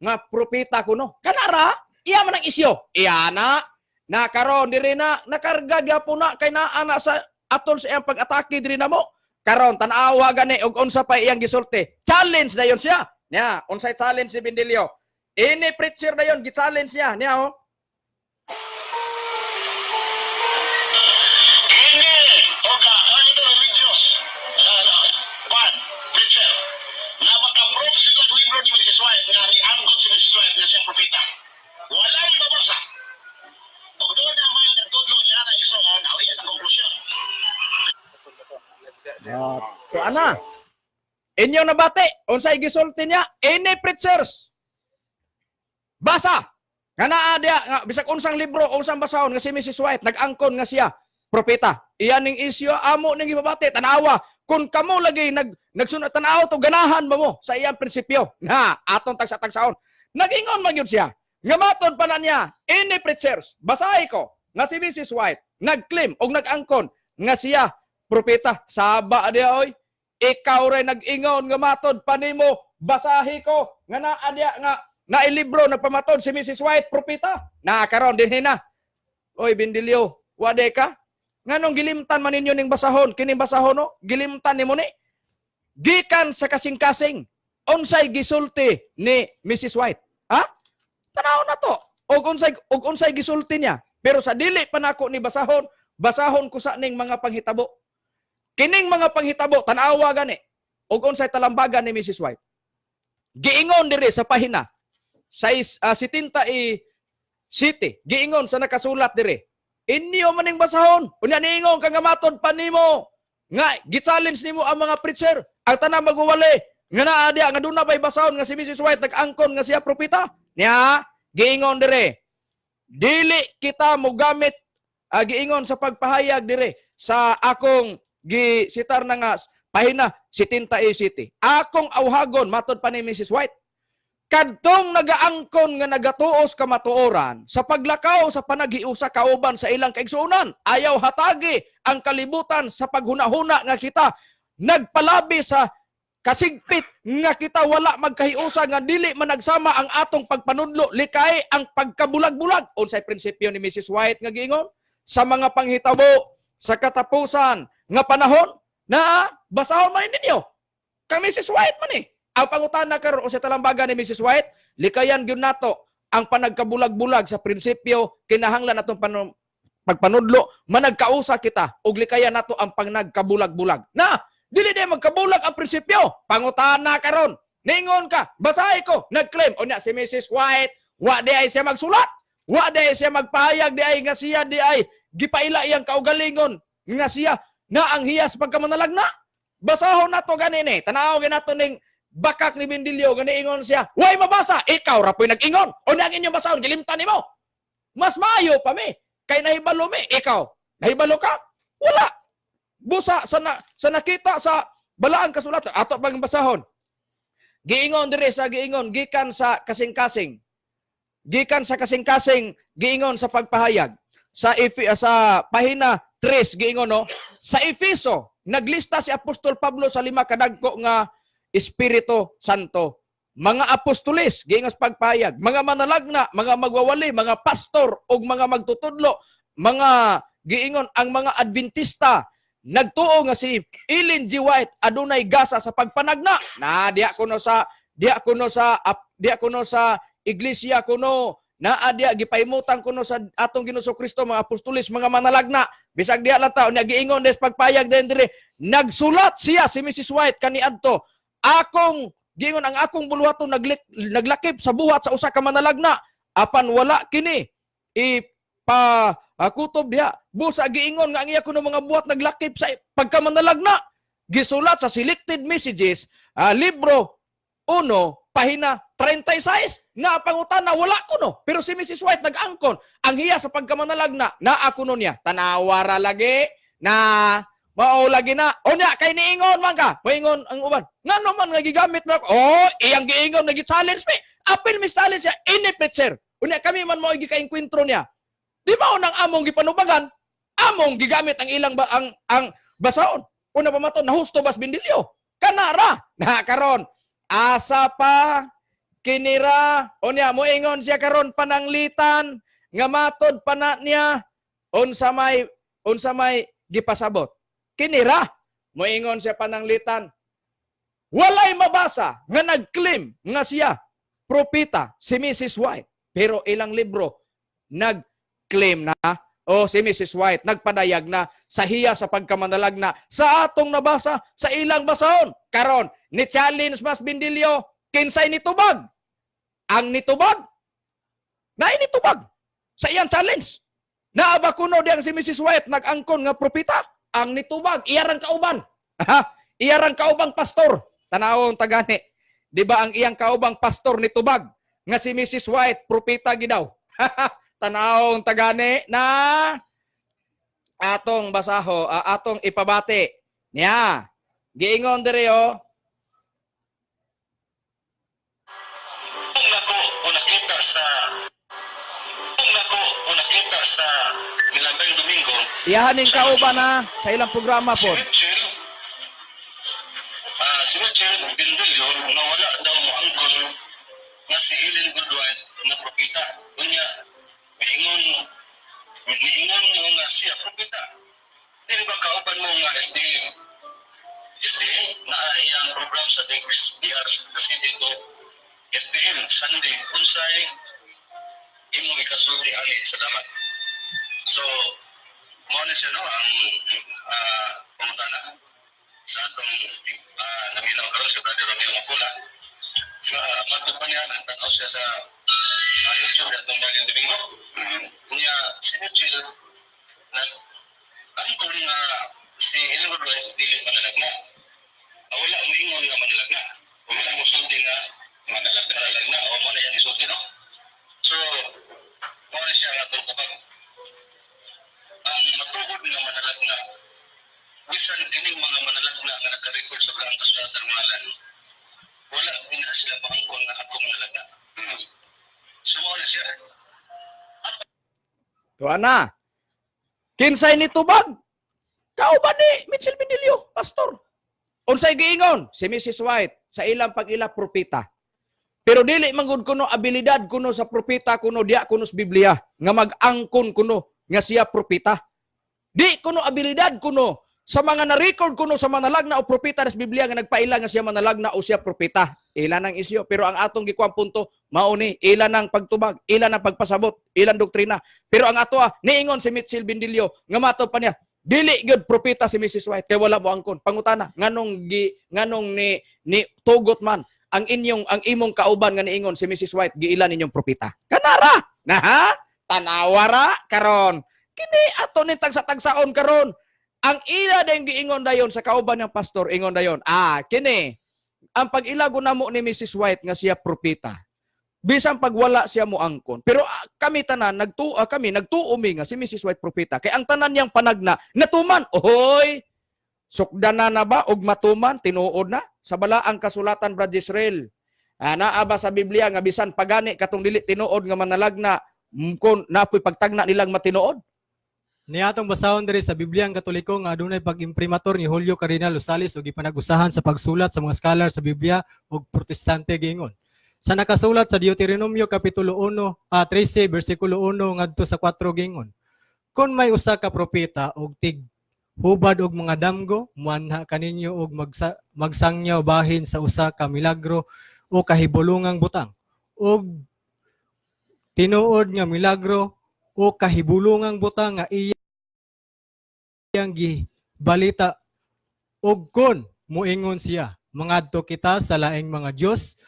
nga propeta kuno. Kanara, iya man ang isyo. Iya na, nakaron diri na, nakarga gyapon na kay naa na sa atol sa iyang pag-atake diri na mo. Karon tan-awa gani og unsa pa iyang gisulti. Challenge na yon siya. Nya, unsay challenge si Bindilio? Ini preacher na yon, gi-challenge niya. Niya oh. Ini, oga, ang ito religious, pan, preacher, na makaprove sila ang libro ni Mrs. White, nga niangkon si Mrs. White nga siya propeta. Wala yung mabasa. Kung doon na may nagtudlo niya na isuon, aw yan ang konklusyon. So ana, inyong nabati, unsay gisulti niya? Ini preachers. Basa. Nga naa diya nga bisag unsang libro, unsang basahon nga si Mrs. White nag-angkon nga siya propeta. Iyan ning isyu amo ning gibabati tan-awa kung kamo lagi nagsunod tan-aw to ganahan ba mo sa iyang prinsipyo na atong tagsa-tagsaon. Nag-ingon man gyud siya. Nga matod pa na niya, ini preachers, basahi ko nga si Mrs. White nag-claim og nag-angkon nga siya propeta. Saba diya oy. Ikaw rin nag-ingon nga matod pa nimo, basahi ko nga naa diya nga nailibro nagpamatod si Mrs. White propeta. Na karon dinhi na. Oy Bindilyo, wade ka? Nganong gilimtan man ninyo ning basahon, kining basahon no, gilimtan nimo ni. Gikan sa kasing-kasing, unsay gisulti ni Mrs. White? Ha? Tanaw na to. Og unsay gisulti niya. Pero sa dili pa nako ni basahon, basahon ko sa ning mga panghitabo. Kining mga panghitabo, tan-awa gani. Og unsay talambagan ni Mrs. White. Giingon diri sa pahina sa 70 City, giingon sa nakasulat diri. Inyo maning basahon. Unya niingon kang nga matod pa nimo. Nga gi-challenge nimo ang mga preacher. Ang tanan magwawali nga naa diya nga duna bay basahon nga si Mrs. White nag-angkon nga siya propeta. Nya giingon diri. Dili kita mogamit giingon sa pagpahayag dire sa akong gisitar na nga pahina 70 City. Akong awhagon matod pa ni Mrs. White. Kadtong nagaangkon nga nagatuos kamatuoran sa paglakaw sa panaghiusa kauban sa ilang kaigsuonan, ayaw hatagi ang kalibutan sa paghunahuna nga kita nagpalabi sa kasigpit nga kita wala magkahiusa nga dili managsama ang atong pagpanudlo, likay ang pagkabulag-bulag. Unsay prinsipyo ni Mrs. White nga giingon sa mga panghitabo sa katapusan nga panahon na basahon man ninyo kang Mrs. White man eh. Ang pangutana karon sa talambagan ni Mrs. White, likayan gyud nato ang panagkabulag-bulag sa prinsipyo, kinahanglan atong pagpanudlo, managkausa kita ug likayan nato ang panagkabulag-bulag. Na dili day magkabulag ang prinsipyo. Pangutana karon, ningon ka, basahi ko, nag-claim unya si Mrs. White, wa di ay siya magsulat, wa di ay siya magpahayag, di ay nga siya di ay gipaila iyang kaugalingon nga siya na ang hiyas pagkamanalagna. Basahon nato gani ni. Tanaw nato ning bakak ni Bindilyo gani ingon siya. Way mabasa, ikaw ra po'y nag-ingon. Unya ang inyong basahon gilimtan nimo. Mas maayo pa mi kay nahibalo mi, ikaw. Nahibalo ka? Wala. Busa sa sa nakita sa balaan kasulatan ato pang basahon. Giingon diri sa giingon gikan sa kasing-kasing. Gikan sa kasing-kasing giingon sa pagpahayag sa sa pahina 3 giingon no sa Efeso naglista si Apostol Pablo sa lima kadagko nga Espiritu Santo. Mga apostoles, giingon sa pagpahayag, mga manalagna, mga magwawali, mga pastor ug mga magtutudlo, mga giingon ang mga Adventista nagtuo nga si Ellen G. White adunay gasa sa pagpanagna. Na diya kuno sa iglesia kuno naa diya gipahimutan kuno sa atong Ginoong Kristo mga apostoles, mga manalagna. Bisag diya lang tao niya giingon des pagpayag din diri nagsulat siya si Mrs. White kaniadto akong giingon ang akong buluhaton naglakip sa buhat sa usa ka manalagna apan wala kini ipa kutob diha busa giingon nga ang iya kuno mga buhat naglakip sa pagkamanalagna gisulat sa Selected Messages libro 1 pahina 36 na pangutana wala kuno pero si Mrs. White nag-angkon ang hiya sa pagkamanalagna naa kuno niya tanawara lagi na mao lagi na unya kay niingon man ka moingon ang uban ngano man nga gigamit mo ako? Oh, iyang giingon nga gi-challenge mi apil mi challenge siya ini preacher unya kami man mao gikaengkwentro niya di mao nang among gipanubagan. Among gigamit ang ilang ba, ang basahon. Una pa mato nahusto bas Bindilyo. Kanara na karon asa pa kinira unya moingon siya karon pananglitan nga matod pa na niya unsa may gipasabot. Kinira moingon siya pananglitan, walay mabasa nga nag-claim nga siya propeta si Mrs. White, pero ilang libro nag-claim na o si Mrs. White nagpadayag na sa hiya sa pagkamanalag na sa atong nabasa sa ilang basahon. Karon ni challenge mas Bindilyo, kinsay nitubag ang nitubag na initubag sa iyang challenge. Naa ba kuno diyang si Mrs. White nag-angkon nga propeta? Ang nitubag iyarang kauban. Iyarang kaubang pastor. Tanawon tagani. Di ba ang iyang kaubang pastor nitubag nga si Mrs. White propeta gidaw? Tanawong tagani na atong basaho, atong ipabati. Niya. Giingon diri oh. Kung nako o nakita sa Milagay Domingo, Iyahaning kauban na sa ilang programa si po. Mitchell, si Mitchell Bindilyo nga wala daw moangkon nga si Ellen Goodwhite na propeta. Unya, miingon mo nga siya propeta. Dili ba kauban mo nga SDM? SDM na iyang program sa DR sa dito FPM Sunday unsay imong ikasulti ani? Salamat. So mao na siya, no, ang pangutana sa atong naminaw karon sa Brother Romeo Mapula. Sa matod pa niya, nagtanaw siya sa YouTube atong bagong Domingo. Niya, si Mitchell, nag angkon nga si Ellen White dili manalagna. Wala mo ingon nga manalagna. Wala mo sulti nga manalagna, manalagna. O mo na iyang isulti, no? So, mao na siya nga atong tubag. Ang matuod nga manalagna, bisan kining mga manalagna nga naka-record sa Balaang Kasulatan ngalan, wala gina sila maangkon nga ako manalagna. So, mao na siya. Tuwa na. Kinsay nitubag? Kauban ni Mitchell Bindilyo, pastor. Unsay giingon si Mrs. White sa ilang pag-ila propeta. Pero dili man gud kuno abilidad kuno sa propeta kuno diya kuno sa Biblia nga mag-angkon kuno nga siya propeta. Di kuno abilidad kuno sa mga na-record kuno sa manalagna o propeta sa Biblia nga nagpaila nga siya manalagna o siya propeta. Ila nang isyo, pero ang atong gikuang punto mao ni ila nang pagtubag, ila nang pagpasabot, ilang doktrina. Pero ang ato niingon si Mitchell Bindilyo nga mato pa niya dili gyud propeta si Mrs. White kay wala mo angkon. Pangutana, nganong ni tugot man ang imong kauban nga niingon si Mrs. White giila ninyong propeta? Kanara. Na ha? Tanawa ra karon. Kini ato ni tagsa-tagsaon karon. Ang ila din giingon dayon sa kauban ng pastor, ingon dayon. Kini ang pag-ilago namo ni Mrs. White nga siya propeta. Bisan pag wala siya mo angkon. Pero kami tanan kami nagtuo mi nga si Mrs. White propeta kay ang tanan niyang panagna natuman. Ohoy. Sukdan na na ba og matuman tinuod na sa Balaang Kasulatan, Brad Israel? Naa ba sa Biblia nga bisan pagani katong dili tinuod nga manalagna kon napoy pagtagna nilang matinuod? Niatong basahon diri sa Biblia ang Katoliko nga adunay pag-imprimatur ni Julio Cardinal Rosales ug gipanag-usahan sa pagsulat sa mga scholar sa Biblia ug Protestante giingon. Sa nakasulat sa Deuteronomio kapitulo 1 13 bersikulo 1 ngadto sa 4 giingon. Kon may usa ka propeta og tig hubad og mga damgo, muanha kaninyo og magsangyaw bahin sa usa ka milagro o kahibulungang butang og tinuod nga milagro o kahibulungang butang nga iyang gibalita og kon muingon siya, "Mangadto kita sa laing mga Dios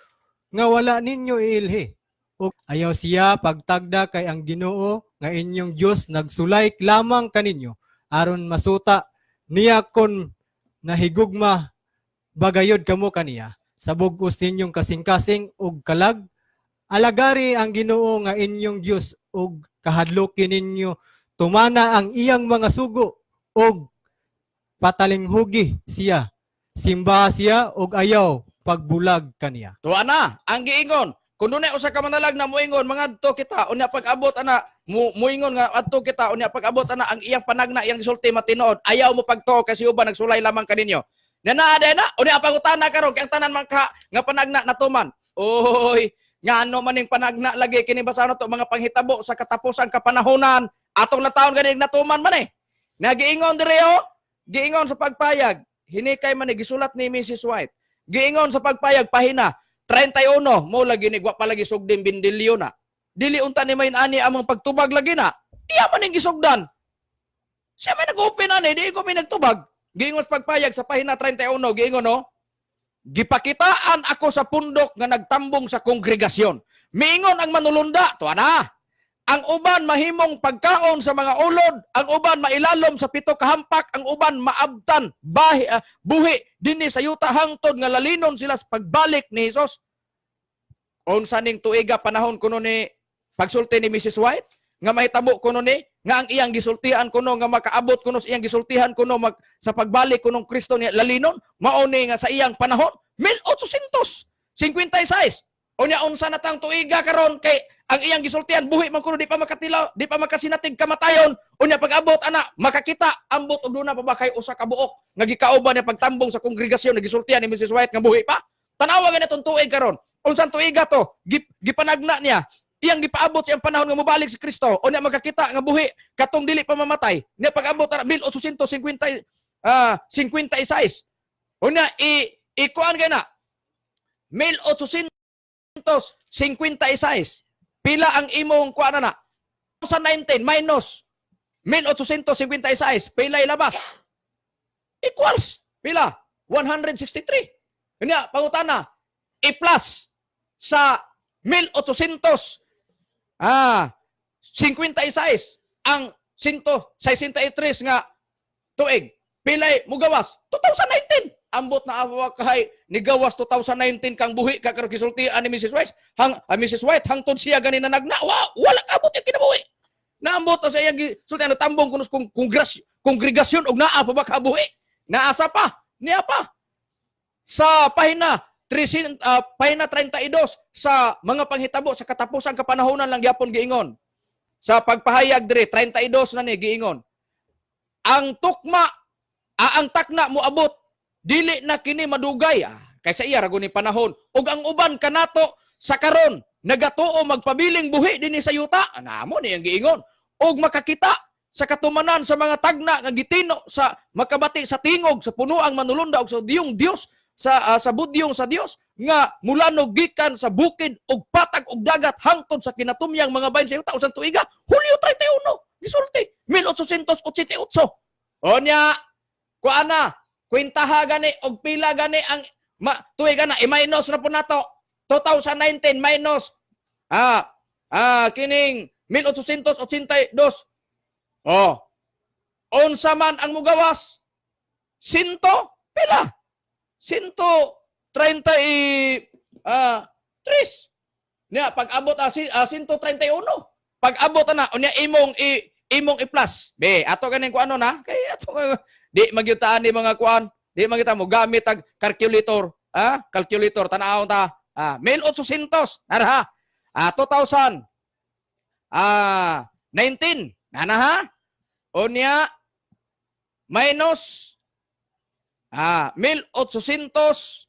nga wala ninyo iilhi," ug ayaw siya pagtagda kay ang Ginoo nga inyong Dios nagsulay lamang kaninyo aron masuta niya kon nahigugma bagayod kamo kaniya sa bug-os ninyong kasing-kasing ug kalag. Alagari ang Ginoo nga inyong Dios ug kahadloki ninyo tumana ang iyang mga sugo ug patalinghugi siya, simbaha siya ug ayaw pagbulag kaniya. Tuwa na, ang giingon. Kung dunay usa ka manalag na moingon, mangadto kita, unya pag-abot ana, Mu muingon nga adto kita, unya pag-abot ana ang iyang panagna, iyang gisulti matinuod, ayaw mo pagtuo kasi uban nagsulay lamang kaninyo. Na naa na unya pangutana karon kay ang tanan man ka nga panagna natuman. Oy, ngano man ning panagna lagi kini basahon nato mga panghitabo sa katapusang kapanahonan atong latawon gani natuman man eh. Nagiingon dire oh, giingon sa pagpayag, hinikay man ni gisulat ni Mrs. White. Giingon sa pagpayag pahina 31 mo lagi ni wa pa lagi sugdin bindilyo na. Dili unta ni main ani among pagtubag lagi na. Iya man ning gisugdan. Siya may nag-open ani, di ko may nagtubag. Giingon sa pagpayag sa pahina 31, giingon no. Gipakitaan ako sa pundok nga nagtambong sa kongregasyon. Miingon ang manulunda, tuwa na. Ang uban mahimong pagkaon sa mga ulod, ang uban mailalom sa pito kahampak, ang uban maabtan bahi, buhi dinhi sa yuta hangtod nga lalinon sila sa pagbalik ni Hesus. Unsa ning tuiga panahon kuno ni pagsulti ni Mrs. White nga mahitabo kuno ni nga ang iyang gisultihan kuno nga makaabot kuno sa iyang gisultihan kuno mag, sa pagbalik kunong Kristo niya lalinon mao ni nga sa iyang panahon 1856. Unya unsa na tang tuiga karon kay ang iyang gisultihan buhi man kuno, di pa makatilaw, di pa makasinatig kamatayon. Unya pag-abot ana makakita, ambot og duna pa ba kay usa ka buok nga gikauban niya pagtambong sa kongregasyon nga gisultihan ni Mrs. White nga buhi pa. Tanawa gani tong tuig karon, unsang tuiga to gipanagna niya iyang gipaabot sa iyang panahon nga mobalik si Kristo, unya makakita nga buhi katong dili pa mamatay niya pag-abot ana 1850 56. Unya i ikuan kay na 1856, pila ang imong kuan na 2019 minus 1856, pila ilabas? Equals pila? 163. Unya pangutana, i-plus sa 1800 56 ang 163 nga tuig, pilay mugawas? 2019. Ambot na awa kay nigawas 2019 kang buhi ka karon gisultian ni Mrs. White hang Mrs. White hangtod siya gani nanagna wa wala kabot yung kinabuhi. Naambot na sa iyang gisultian natambong kuno sa kongregasyon og naa pa ba kabuhi, naasa pa niya pa sa pahina 3, pahina 32 sa mga panghitabo sa katapusang kapanahonan lang gyapon giingon sa pagpahayag dire 32 na ni giingon ang tukma ang takna moabot dili na kini madugay, kaysa iya ra ni panahon ug ang uban kanato sa karon nagatuo magpabiling buhi dinhi sa yuta. Namo ni ang giingon ug makakita sa katumanan sa mga tagna nga gitino sa makabati sa tingog sa punuang manulunda ug sa diyong Dios sa sa budyong sa Dios nga mulanog gikan sa bukid ug patag ug dagat hangtod sa kinatumyang mga bahin sa yuta. Usang tuiga? Hulyo 31 gisulti 1888. Onya kuan na kwentaha gani og pila gani ang tuig na i-minus na po nato 2019 minus kining 1882. Oh, unsa man ang mugawas? Sinto pila? 130 tres. Niya pag abot 131 pag abot na, unya imong i imong i-plus be ato ganing kuano na kay ato di magyutaan ni mga kuan, di magyuta mo gamit ag calculator, calculator. Tan-awon ta, 1800 nara 2000 19 nana ha. Unya minus 1888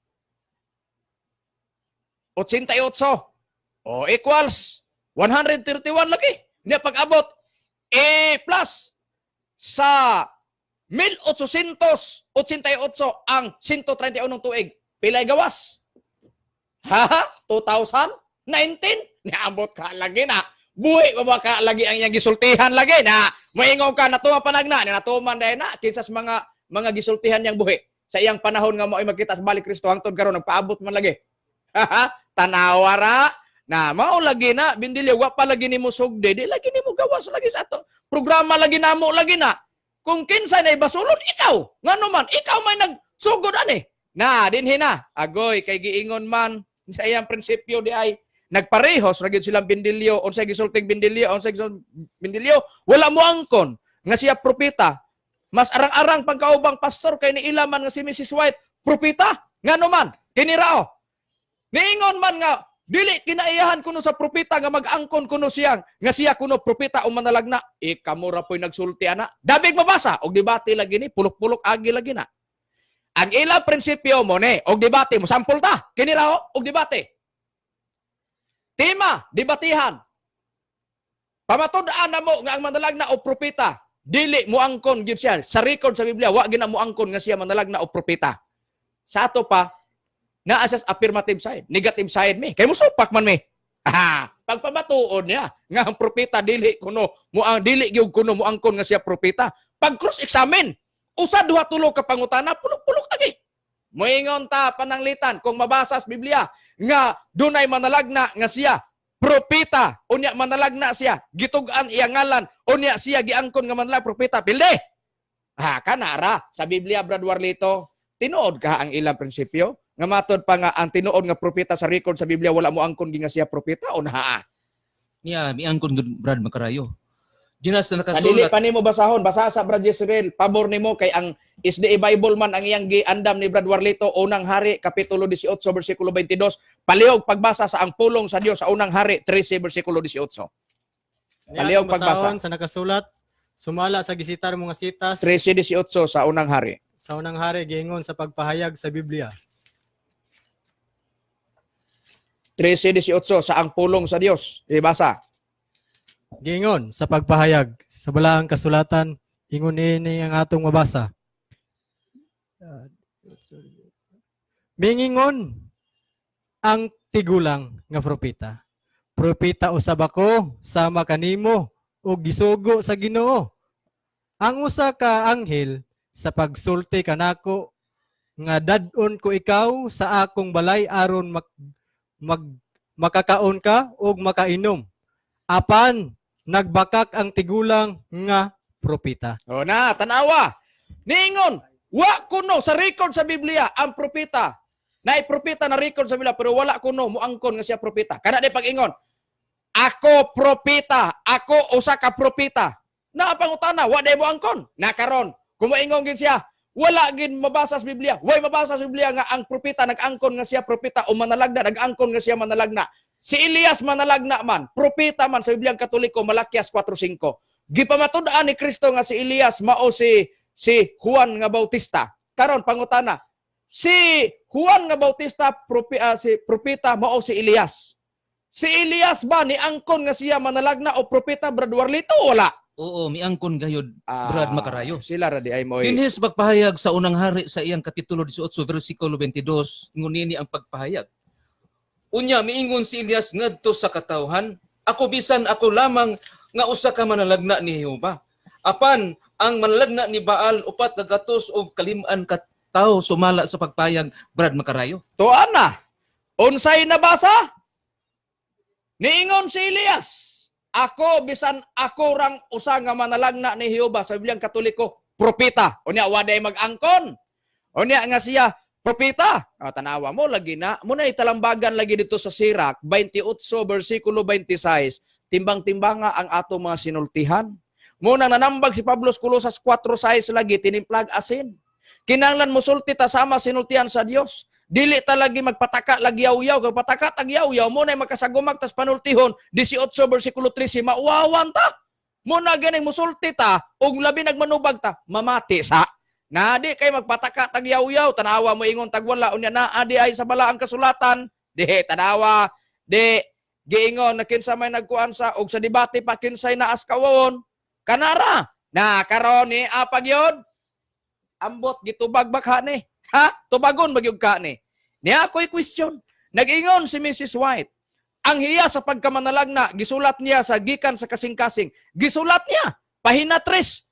o equals 131 lagi. Niya pag-abot A plus sa 1888 ang 131 tuig. Pilay gawas? Ha? 2019? Niambot ka lagi na. Buhi pa ba ka lagi ang iyang gisultihan lagi na? Moingon ka natuma panagna, ni natuman dahil na kinsa sa mga gisultihan niyang buhi sa iyang panahon nga mo'y magkita sa balik Kristo hangtod karon nagpaabot man lagi. Tanawa ra na mao lagi na bindilyo, wa pa lagi nimo sugdi, di lagi nimo gawas lagi sa ato programa lagi namo lagi na kung kinsa na ibasulon ikaw, ngano man ikaw may nagsugod ani na dinhi na agoy kay giingon man sa iyang prinsipyo di ay nagparehos ra gyud silang bindilyo. Unsay gisulting bindilyo, unsay gisulting bindilyo, wala mo angkon nga siya propeta. Mas arang-arang pagkaubang pastor kay niila man nga si Mrs. White propeta. Ngano man kini rao niingon man nga Dili kinaiyahan kuno sa propeta nga mag-angkon kuno siya nga siya kuno propeta o manalagna. E kamo ra po'y nagsulti ana. Dabig mabasa og debate lagi ni, pulok-pulok agi lagi na. Ang ilang prinsipyo mo ni og debate mo sampol ta. Kini ra og debate. Tema, debatihan. Pamatud-an na mo nga ang manalagna o propeta dili mo angkon gyud siya sa record sa Biblia, wa gina mo angkon nga siya manalagna o propeta. Sa ato pa naa sa affirmative side, negative side mi. Kay musupak man mi. Ah, pagpamatuod niya nga ang propeta dili kuno mo ang dili gyud kuno mo angkon nga siya propeta. Pag cross examine, usa, duha, tulo ka pangutana, pulok-pulok agi. Moingon ta pananglitan kung mabasa sa Biblia nga dunay manalagna nga siya propeta, unya manalagna siya, gitug-an iyang ngalan, unya siya giangkon nga manalag propeta, pilde. Ha, kanara sa Biblia, Brad Warlito, tinuod ka ang ilang prinsipyo nga matod pa nga ang tinuod nga propeta sa record sa Biblia wala mo angkon nga siya propeta o naa. Niya miangkon gud, Brad Makarayo. Dinas na Sa dili nakasulat pa nimo basahon, basa sa Brad Jezreel, pabor nimo kay ang SDA Bible man ang iyang giandam ni Brad Warlito, Unang Hari kapitulo 18 bersikulo 22, palihog pagbasa sa ang pulong sa Dios sa Unang Hari 13 bersikulo 18. Niya Palihog atong pagbasa. basahon sa nakasulat sumala sa gisitar mga sitas 13:18 sa Unang Hari. Sa Unang Hari, giingon sa pagpahayag sa Biblia. 13:18 sa ang pulong sa Dios. Ibasa. Giingon sa pagpahayag sa balaang kasulatan, ingon ini ang atong mabasa. Mingingon ang tigulang nga propeta. "Propeta usab ako sama kanimo ug gisugo sa Ginoo ang usa ka anghel sa pagsulti kanako nga dad-on ko ikaw sa akong balay aron mag makakaon ka ug makainom. Apan nagbakak ang tigulang nga propeta." O na, tanawa. Niingon, wa kuno sa record sa Biblia ang propeta. Naay propeta na record sa Biblia pero wala kuno muangkon nga siya propeta. Kana di pag-ingon, "Ako propeta, ako usa ka propeta." Na pangutana, wa day mo angkon. Na karon, kung moingon gid siya, wala gid mabasa sa Biblia. Way mabasa sa Biblia nga ang propeta nag-angkon nga siya propeta o manalagna, nag-angkon nga siya manalagna. Si Elias manalagna man, propeta man sa Biblia Katoliko, Malakias 4:5. Gipamatud-an ni Kristo nga si Elias mao si Juan nga Bautista. Karon pangutana, si Juan nga Bautista si propeta mao si Elias. Si Elias ba ni angkon nga siya manalagna o propeta, Brad Warlito, o wala? Oo, miangkon gayud, Ah, Brad Makarayo. Sila ra di ay moy. Dinhi sa pagpahayag sa Unang Hari sa iyang kapitulo 18 versikulo 22, ingon nini ang pagpahayag. Unya miingon si Elias ngadto sa katawhan, "Ako bisan ako lamang nga usa ka manalagna ni Jehova. Apan ang manalagna ni Baal 405 ka tawo," sumala sa pagpahayag, Brad Makarayo. Tuan na. Unsay nabasa? Niingon si Elias, "Ako bisan ako rang usa nga manalagna ni Jehova," sa Bibliang Katoliko, propeta. Unya wa day mag-angkon. Unya nga siya propeta. O, tanawa mo lagi na. Muna italambagan lagi dito sa Sirach 28 bersikulo 26. Timbang-timbanga ang ato mga sinultihan. Muna nanambag si Pablo sa Colosas 4:6 lagi tinimplag asin. Kinahanglan mosulti ta sama sinultihan sa Dios. Dili ta lagi magpataka lagi yaw-yaw, kag pataka tag yaw-yaw mo na makasagumag tas panultihon 18 bersikulo 13 mauwawan ta. Mo na ganing musulti ta ug labi nagmanubag ta, mamati sa. Na di kay magpataka tag yaw-yaw, tanawa mo ingon tag wala, unya naa di ay sa balaang kasulatan. Di tanawa, di giingon na kinsa may nagkuan sa og sa debate pa kinsay naas kawon. Kanara na karon ni apag yun. Ambot gitubag bakha ni. Ha? Tubagon magyud ka ni. Niya ako'y question. Nag-ingon si Mrs. White. Ang hiya sa pagkamanalagna, gisulat niya sa gikan sa kasing-kasing. Gisulat niya. Pahina 3.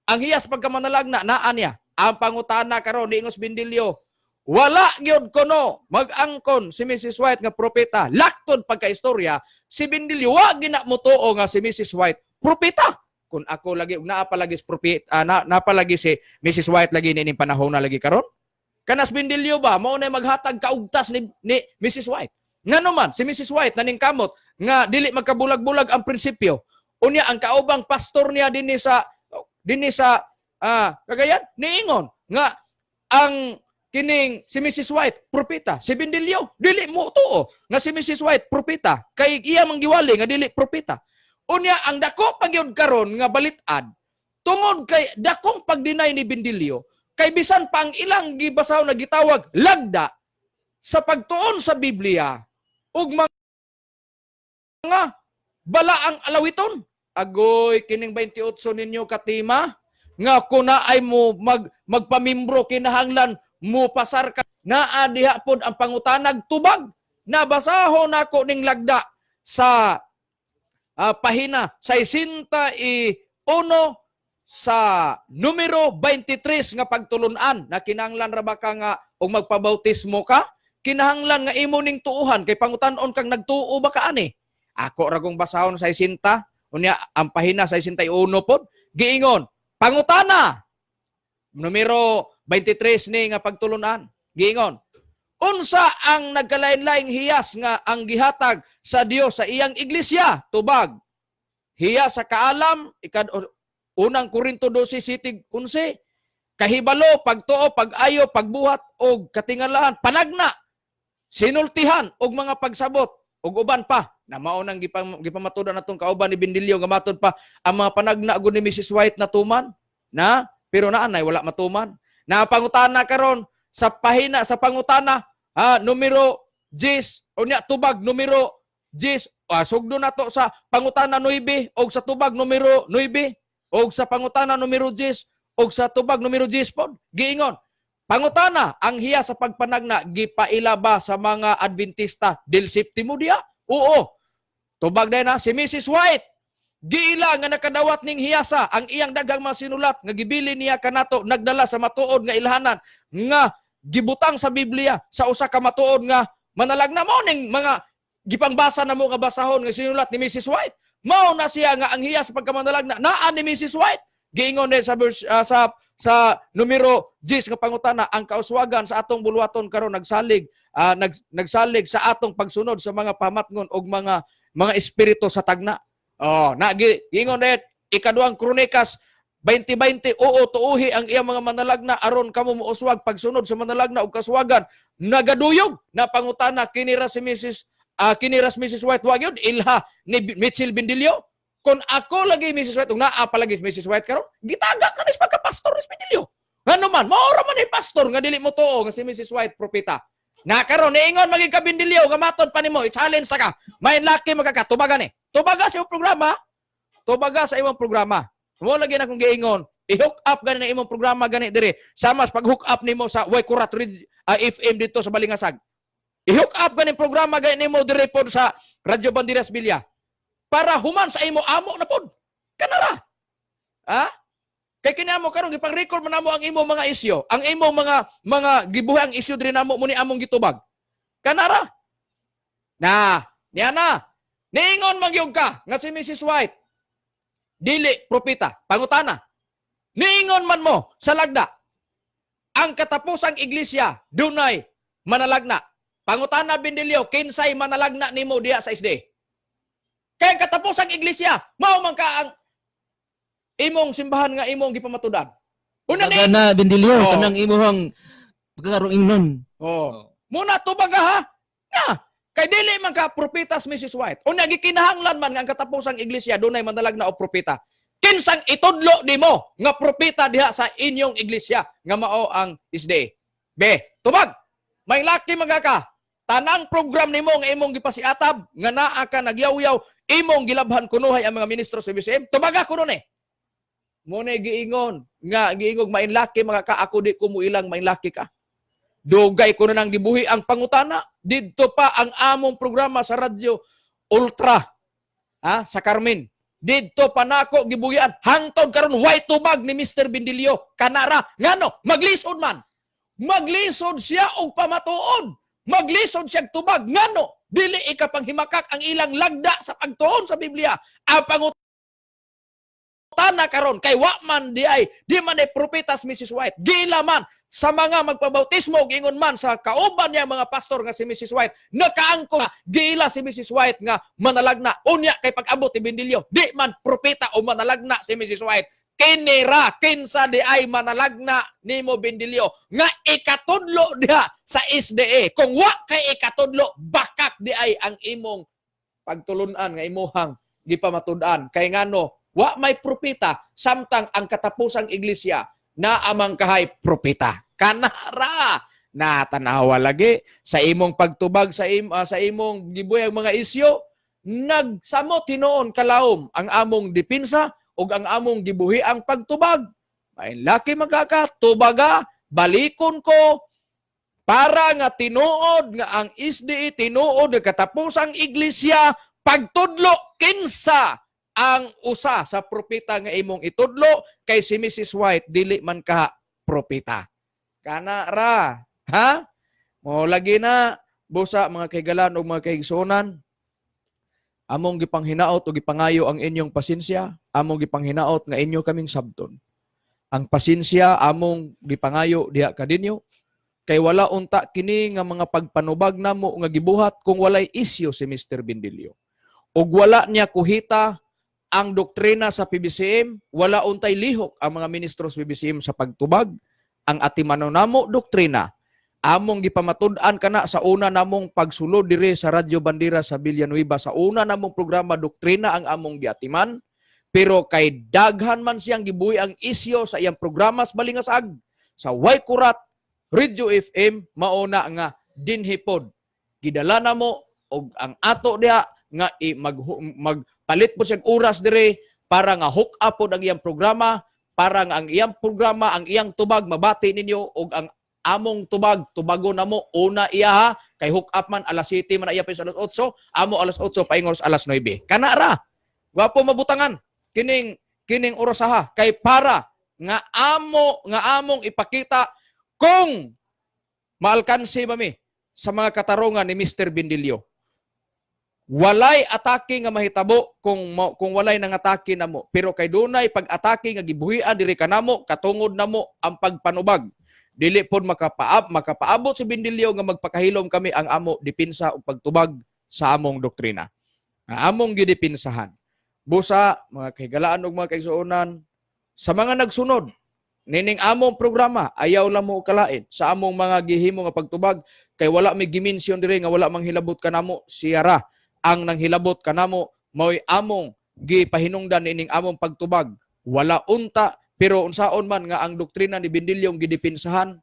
Ang hiya sa pagkamanalagna, naa niya. Ang pangutana karon ni Ingos Bindilyo, wala gyud kono mag-angkon si Mrs. White nga propeta. Laktod pagkaistorya, si Bindilyo wa gina motuo nga si Mrs. White propeta. Kung ako lagi ug naa palagi si propeta, na, naa palagi si Mrs. White lagi nining panahon na lagi karon. Kanas Bindilyo ba mao na maghatag kaugtas ni Mrs. White. Ngano man si Mrs. White naningkamot nga dili magkabulag-bulag ang prinsipyo. Unya ang kaubang pastor niya dinhi sa Cagayan niingon nga ang Kining si Mrs. White propeta. Si Bendilio dili mo tuo nga si Mrs. White propeta kay iya mang giwali nga dili propeta. Unya ang dako pa gyud karon nga balit-ad tungod kay dakong pag-deny ni Bendilio, kay bisan pa ang ilang gibasaw na gitawag lagda sa pagtuon sa Biblia ug mga balaang alawiton. Agoy, kining 28 ninyo katima nga kuna ay mo magpamimbro, kinahanglan mo pasar ka, naa diha pod ang pangutanag tubag. Nabasahon nako ning lagda sa pahina 61 sa numero 23 nga pagtulunan na kinahanglan ra ba ka nga og magpabautismo ka, kinahanglan nga imo ning tuuhan kay pangutan-on kang nagtuo ba ka ani. Ako ra kong basahon sa 60. Unya ang pahina 61 pod giingon, pangutana numero 23 ni nga pagtulunan, giingon, unsa ang nagkalain-laing hiyas nga ang gihatag sa Dios sa iyang iglesia? Tubag, hiya sa kaalam, ikad unang Korinto 12:7-11, kahibalo, pagtuo, pag-ayo, pagbuhat og katingalahan, panagna, sinultihan og mga pagsabot ug uban pa na mao nang gipamatudan natong kauban ni Bendilio nga matod pa ang mga panagna gud ni Mrs. White na tuman na, pero naanay wala matuman. Na pangutana karon sa pahina sa pangutana numero 10. Unya tubag numero 10, sugdo nato sa pangutana 9 og sa tubag numero 9 og sa pangutana numero 10 og sa tubag numero 10 pod. Giingon, pangutana, ang hiya sa pagpanagna gipaila ba sa mga Adventista del Septimo Dia? Oo. Tubag din na, si Mrs. White giila nga nakadawat ning hiyasa. Ang iyang daghang mga sinulat nga gibili niya kanato nagdala sa matuod nga ilhanan nga gibutang sa Biblia sa usa ka matuod nga manalagna. Mo ning mga gipangbasa na mo nga basahon nga sinulat ni Mrs. White. Mao na siya nga ang hiya sa pagkamanalagna naa ni Mrs. White. Giingon din sa verse, sa numero 10 nga pangutana, ang kauswagan sa atong buluhaton karon nagsalig sa atong pagsunod sa mga pamatngon og mga espiritu sa tagna. Oh, na giingon din Ikaduhang Kronikas 20:20, oo, tuuhi ang iyang mga manalagna aron kamo mouswag pagsunod sa manalagna og kaswagan nagaduyog. Na pangutana, kinira si Mrs. White wa gyud ilha ni Mitchell Bendilio. Kung ako lagi Mrs. White, ug naa palagi si Mrs. White karon, gitagak na ni sa pagka-pastor ni Bendilio. Ngano man, maura man ni pastor nga dili mo tuo nga si Mrs. White propeta. Na karon niingon maging ka Bendilio nga matod pa nimo, i-challenge ta ka. May laki magkakatubagan eh. Tubaga sa imong programa. Tubaga sa imong programa. Mo lagi na kong giingon, i-hook up gani na imong programa gani dire. Sama sa pag-hook up nimo sa Way Kurat FM dito sa Balingasag. I-hook up gani programa gani nimo dire pod sa Radyo Bandiras Bilya. Para human sa imo amo na pod. Kanara. Ha? Kay kini amo karon gipang-record man namo ang imo mga isyu, ang imo mga gibuhi ang isyu diri namo mo ni among gitubag. Kanara. Na, niya na. Niingon man gyud ka nga si Mrs. White dili propeta. Pangutana. Niingon man mo sa lagda, ang katapusang iglesia dunay manalagna. Pangutana, Bendilio, kinsay manalagna nimo diha sa SDA? Kay ang katapusang iglesia, mao man ka ang imong simbahan nga imong gipamatudan. Una Baga ni na Bendilio, Oo. Kanang imuhang pagkakarong ingnon. Oh. Muna tubaga ha. Na, kay dili man ka propetas Mrs. White. Unya gikinahanglan man nga ang katapusang iglesia dunay manalagna o propeta. Kinsang itudlo nimo nga propeta diha sa inyong iglesia nga mao ang SDA? B. Tubag. May laki magaka. Tanang program nimo nga imong gipasiatab nga naa ka nagyaw-yaw, imong gilabhan kunuhay ang mga ministro sa BCM. Tubaga kuno ni. Mo na giingon nga giingog mainlaki mga ka, ako di ko mo ilang mainlaki ka. Dugay ko na nang gibuhi ang pangutana. Didto pa ang among programa sa Radyo Ultra. Ha? Sa Carmen. Didto pa nako gibuhian. Hangtod karon way tubag ni Mr. Bendilio. Kanara. Ngano? Maglisod man. Maglisod siya og pamatuod. Maglisod siya og tubag. Ngano? Dili ikapanghimakak ang ilang lagda sa pagtuon sa Biblia. Ang pangutana karon kay wa man di ay di man ay propetas Mrs. White. Gila man sa mga magpabautismo, giingon man sa kauban niya mga pastor nga si Mrs. White nakaangko nga giila si Mrs. White nga manalagna. Unya kay pag-abot ni Bendilio, di man propeta o manalagna si Mrs. White. Kinira kinsa di ay manalagna nimo, Bendilio, nga ikatudlo diha sa SDA. Kung wa kay ikatudlo, bakak di ay ang imong pagtulunan nga imuhang gipamatud-an. Kay ngano wa may propeta samtang ang katapusang iglesia na amang kahay propeta? Kanara na tanawa lagi sa imong pagtubag sa imong gibuyag mga isyu. Nagsamot hinuon kalawom ang among dipinsa ug ang among gibuhi ang pagtubag. May laki magkaka tubaga, balikon ko para nga tinuod nga ang SDA, tinuod nga katapusang iglesia. Pagtudlo, kinsa ang usa sa propeta nga imong itudlo? Kay si Mrs. White dili man ka propeta. Kana ra ha mo lagi na. Busa, mga kaigalan ug mga kaigsuonan, among gipanghinaot ug gipangayo ang inyong pasensya. Among gipanghinaot nga inyo kaming sabton. Ang pasensya among gipangayo diha kaninyo kay wala unta kini nga mga pagpanubag namo nga gibuhat kung walay isyu si Mr. Bendilio ug wala niya kuhita ang doktrina sa PBCM. Wala untay lihok ang mga ministro sa PBCM sa pagtubag. Ang atimano namo doktrina, among gipamatud-an kana sa una namong pagsulod diri sa Radyo Bandera sa Villanueva. Sa una namong programa, doktrina ang among giatiman. Pero kay daghan man siyang gibuhi ang isyo sa iyang programa sa Balingasag sa Way Kurat Radio FM, mauna nga dinhipod gidala namo og ang ato diha nga magpalit po siyang oras dire para nga hook up pod ang iyang programa, para nga ang iyang programa, ang iyang tubag mabati ninyo og ang among tubag tubago namo una iya ha, kay hook up man alas 7 man iya pa sa alas 8, amo alas 8 paingon sa alas 9. Kana ra gwapo mabutangan kining kining oras ha, kay para nga amo nga among ipakita kung maalkansi ba mi sa mga katarungan ni Mr. Bendilio. Walay atake nga mahitabo kung walay nangatake namo. Pero kay dunay pag-atake nga gibuhian diri kanamo katungod namo ang pagpanubag, dili pod makapaabot si Bendilio nga magpakahilom kami ang amo dipinsa ug pagtubag sa among doktrina nga among gidipinsahan. Busa, mga kahigalaan ug mga kaigsuonan, sa mga nagsunod nining among programa, ayaw lang mo kalain sa among mga gihimo nga pagtubag kay wala may gimension diri nga wala mang hilabot kanamo. Siya ra ang nanghilabot kanamo, mao'y among gipahinungdan nining among pagtubag. Wala unta, pero unsaon man nga ang doktrina ni Bendilio gidipinsahan,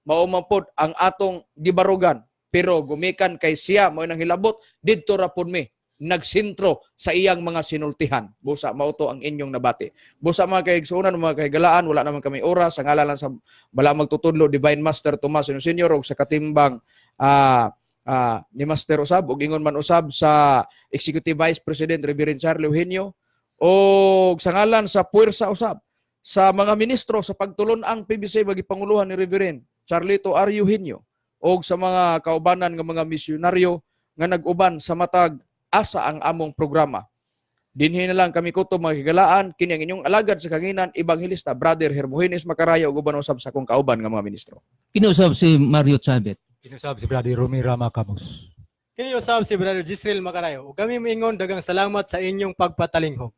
mao man pod ang atong gibarugan. Pero gumikan kay siya mao nang hilabot, didto ra pod mi nagsintro sa iyang mga sinultihan. Busa, mao to ang inyong nabati. Busa, mga kaigsuonan, mga kahigalaan, wala naman kami oras. Sa ngalan lang sa bala magtutudlo, Divine Master Tomas Senior, ug sa katimbang ni Master usab ug ingon man usab sa Executive Vice President Reverend Charlie Eugenio, og sa ngalan sa puwersa usab sa mga ministro sa pagtulon ang PBC panguluhan ni Reverend Charlito R. Eugenio, og sa mga kaubanan nga mga misyonaryo nga nag-uban sa matag asa ang among programa. Dinhi na lang kami kutob, mga higalaan. Kini ang inyong alagad sa kanginan, Ebanghelista Brother Hermogenes Macaraya, ug uban usab sa akong kauban nga mga ministro. Kinausab si Mario Chavez. Kinusab si Brother Rumi Rama Camus. Kini usab si Brother Jisreel Macarayo. Ug kami moingon daghang salamat sa inyong pagpatalinghog.